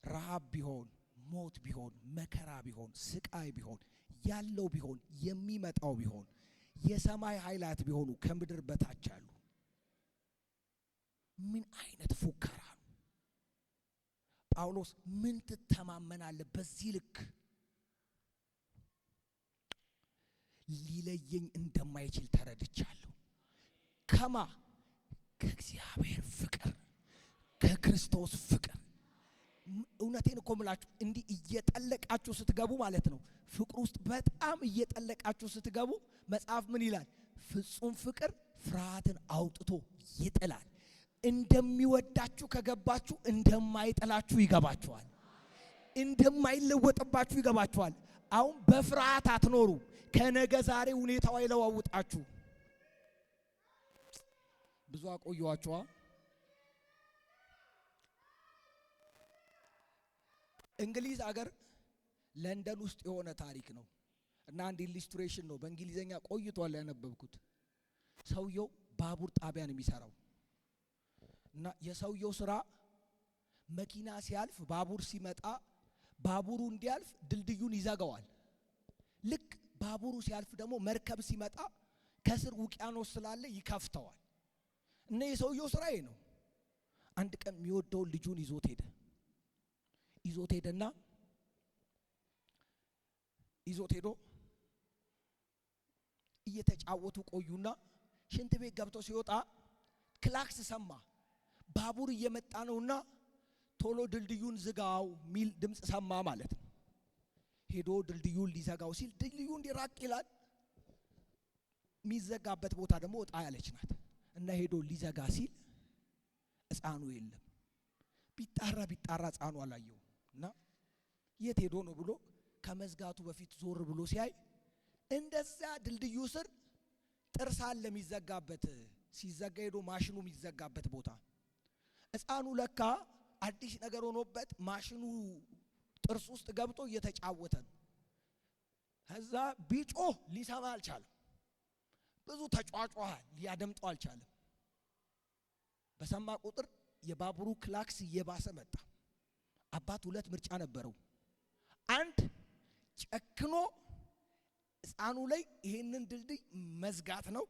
ረሃብ ቢሆን፣ ሞት ቢሆን፣ መከራ ቢሆን፣ ስቃይ ቢሆን፣ ያለው ቢሆን፣ የሚመጣው ቢሆን፣ የሰማይ ኃይላት ቢሆኑ፣ ከምድር በታች ያሉ። ምን አይነት ፉከራ ነው? ጳውሎስ ምን ትተማመናለህ? በዚህ ልክ ሊለየኝ እንደማይችል ተረድቻለሁ። ከማ? ከእግዚአብሔር ፍቅር፣ ከክርስቶስ ፍቅር። እውነቴን እኮ ምላችሁ እንዲህ እየጠለቃችሁ ስትገቡ ማለት ነው። ፍቅር ውስጥ በጣም እየጠለቃችሁ ስትገቡ መጽሐፍ ምን ይላል? ፍጹም ፍቅር ፍርሃትን አውጥቶ ይጥላል። እንደሚወዳችሁ ከገባችሁ እንደማይጥላችሁ ይገባችኋል። እንደማይለወጥባችሁ ይገባችኋል። አሁን በፍርሃት አትኖሩ። ከነገ ዛሬ ሁኔታው አይለዋውጣችሁ። ብዙ አቆየኋችኋ። እንግሊዝ አገር ለንደን ውስጥ የሆነ ታሪክ ነው እና አንድ illustration ነው፣ በእንግሊዘኛ ቆይቷል ያነበብኩት። ሰውየው ባቡር ጣቢያ ነው የሚሰራው እና የሰውየው ስራ መኪና ሲያልፍ፣ ባቡር ሲመጣ፣ ባቡሩ እንዲያልፍ ድልድዩን ይዘጋዋል። ልክ ባቡሩ ሲያልፍ ደግሞ መርከብ ሲመጣ ከስር ውቅያኖስ ስላለ ይከፍተዋል። እና የሰውየው ስራ ይሄ ነው። አንድ ቀን የሚወደውን ልጁን ይዞት ሄደ። ይዞት ሄደና ይዞት ሄዶ እየተጫወቱ ቆዩና ሽንት ቤት ገብቶ ሲወጣ ክላክስ ሰማ። ባቡር እየመጣ ነውና ቶሎ ድልድዩን ዝጋው ሚል ድምፅ ሰማ ማለት ነው። ሄዶ ድልድዩን ሊዘጋው ሲል ድልድዩ እንዲራቅ ይላል። የሚዘጋበት ቦታ ደግሞ ወጣ ያለች ናት እና ሄዶ ሊዘጋ ሲል ሕፃኑ የለም። ቢጣራ ቢጣራ ሕፃኑ አላየው እና የት ሄዶ ነው ብሎ ከመዝጋቱ በፊት ዞር ብሎ ሲያይ እንደዛ ድልድዩ ስር ጥርስ አለ የሚዘጋበት፣ ሲዘጋ ሄዶ ማሽኑ የሚዘጋበት ቦታ። ሕፃኑ ለካ አዲስ ነገር ሆኖበት ማሽኑ ጥርስ ውስጥ ገብቶ እየተጫወተ ነው። ከዛ ቢጮህ ሊሰማ አልቻለም። ብዙ ተጯጯኸ፣ ሊያደምጠው አልቻለም። በሰማ ቁጥር የባቡሩ ክላክስ እየባሰ መጣ። አባት ሁለት ምርጫ ነበረው። አንድ፣ ጨክኖ ሕፃኑ ላይ ይሄንን ድልድይ መዝጋት ነው።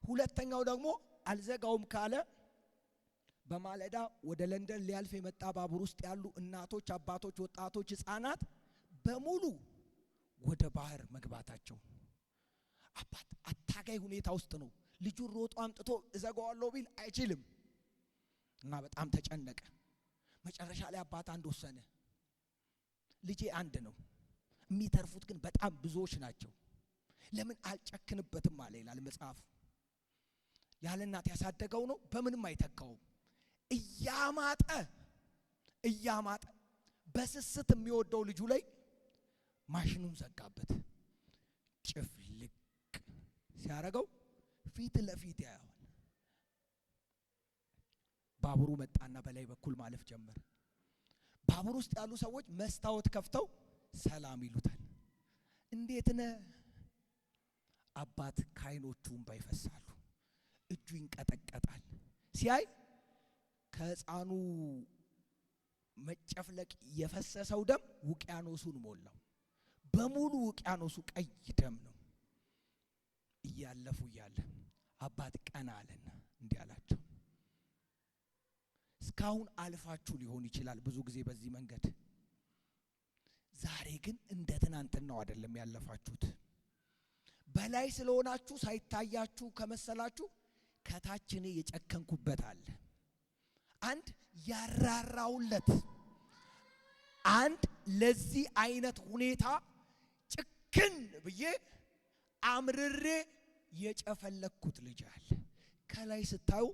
ሁለተኛው ደግሞ አልዘጋውም ካለ በማለዳ ወደ ለንደን ሊያልፍ የመጣ ባቡር ውስጥ ያሉ እናቶች፣ አባቶች፣ ወጣቶች፣ ሕፃናት በሙሉ ወደ ባህር መግባታቸው። አባት አታጋይ ሁኔታ ውስጥ ነው። ልጁን ሮጦ አምጥቶ እዘጋዋለሁ ቢል አይችልም እና በጣም ተጨነቀ። መጨረሻ ላይ አባት አንድ ወሰነ። ልጄ አንድ ነው፣ የሚተርፉት ግን በጣም ብዙዎች ናቸው። ለምን አልጨክንበትም አለ ይላል መጽሐፉ። ያለ እናት ያሳደገው ነው፣ በምንም አይተካውም። እያማጠ እያማጠ በስስት የሚወደው ልጁ ላይ ማሽኑን ዘጋበት። ጭፍልቅ ሲያረገው ፊት ለፊት ያየዋል። ባቡሩ መጣና በላይ በኩል ማለፍ ጀመረ። ባቡር ውስጥ ያሉ ሰዎች መስታወት ከፍተው ሰላም ይሉታል። እንዴት ነህ? አባት ከዓይኖቹ እንባ ይፈሳሉ፣ እጁ ይንቀጠቀጣል። ሲያይ ከሕፃኑ መጨፍለቅ የፈሰሰው ደም ውቅያኖሱን ሞላው። በሙሉ ውቅያኖሱ ቀይ ደም ነው። እያለፉ እያለ አባት ቀና አለና እንዲህ አላቸው፣ እስካሁን አልፋችሁ ሊሆን ይችላል ብዙ ጊዜ በዚህ መንገድ፣ ዛሬ ግን እንደ ትናንትናው አይደለም ያለፋችሁት። በላይ ስለሆናችሁ ሳይታያችሁ ከመሰላችሁ ከታች እኔ የጨከንኩበት አለ። አንድ ያራራውለት፣ አንድ ለዚህ አይነት ሁኔታ ጭክን ብዬ አምርሬ የጨፈለኩት ልጅ አለ። ከላይ ስታዩ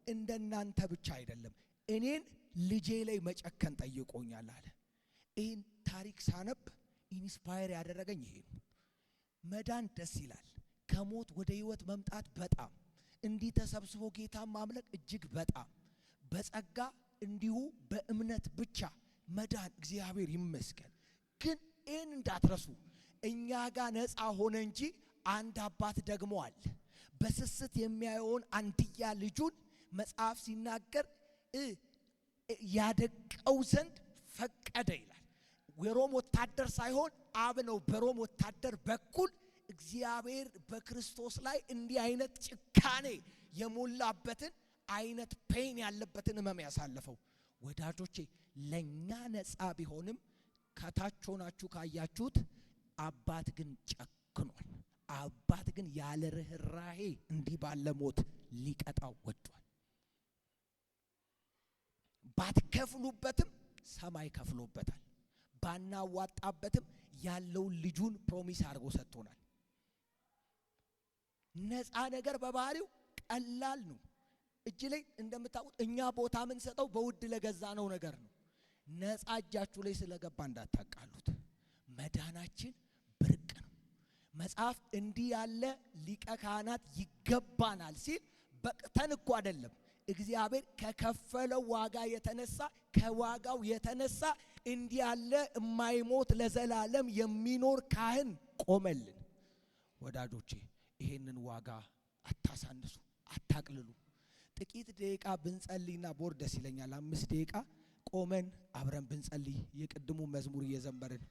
እንደናንተ ብቻ አይደለም፣ እኔን ልጄ ላይ መጨከን ጠይቆኛል አለ። ይህን ታሪክ ሳነብ inspire ያደረገኝ ይሄ ነው። መዳን ደስ ይላል። ከሞት ወደ ህይወት መምጣት በጣም፣ እንዲህ ተሰብስቦ ጌታን ማምለክ እጅግ በጣም፣ በጸጋ እንዲሁ በእምነት ብቻ መዳን እግዚአብሔር ይመስገን። ግን ይህን እንዳትረሱ፣ እኛ ጋር ነፃ ሆነ እንጂ አንድ አባት ደግሞ አለ። በስስት የሚያየውን አንድያ ልጁን መጽሐፍ ሲናገር ያደቀው ዘንድ ፈቀደ ይላል። የሮም ወታደር ሳይሆን አብ ነው በሮም ወታደር በኩል እግዚአብሔር በክርስቶስ ላይ እንዲህ አይነት ጭካኔ የሞላበትን አይነት pain ያለበትን ህመም ያሳለፈው። ወዳጆቼ፣ ለእኛ ነፃ ቢሆንም ከታች ሆናችሁ ካያችሁት አባት ግን ጨክኗል። አባት ግን ያለ ርኅራሄ እንዲህ ባለ ሞት ሊቀጣው ወዷል። ባትከፍሉበትም ሰማይ ከፍሎበታል። ባናዋጣበትም ያለውን ልጁን promise አድርጎ ሰጥቶናል። ነፃ ነገር በባህሪው ቀላል ነው። እጅ ላይ እንደምታውቁት እኛ ቦታ የምንሰጠው በውድ ለገዛነው ነገር ነው። ነፃ እጃችሁ ላይ ስለገባ እንዳታቃሉት። መዳናችን ብርቅ ነው። መጽሐፍ እንዲህ ያለ ሊቀ ካህናት ይገባናል ሲል በቅተን እኮ አይደለም። እግዚአብሔር ከከፈለው ዋጋ የተነሳ፣ ከዋጋው የተነሳ እንዲህ ያለ የማይሞት ለዘላለም የሚኖር ካህን ቆመልን። ወዳጆቼ፣ ይሄንን ዋጋ አታሳንሱ፣ አታቅልሉ። ጥቂት ደቂቃ ብንጸልይና ቦር ደስ ይለኛል። 5 ደቂቃ ቆመን አብረን ብንጸልይ የቅድሙ መዝሙር እየዘመርን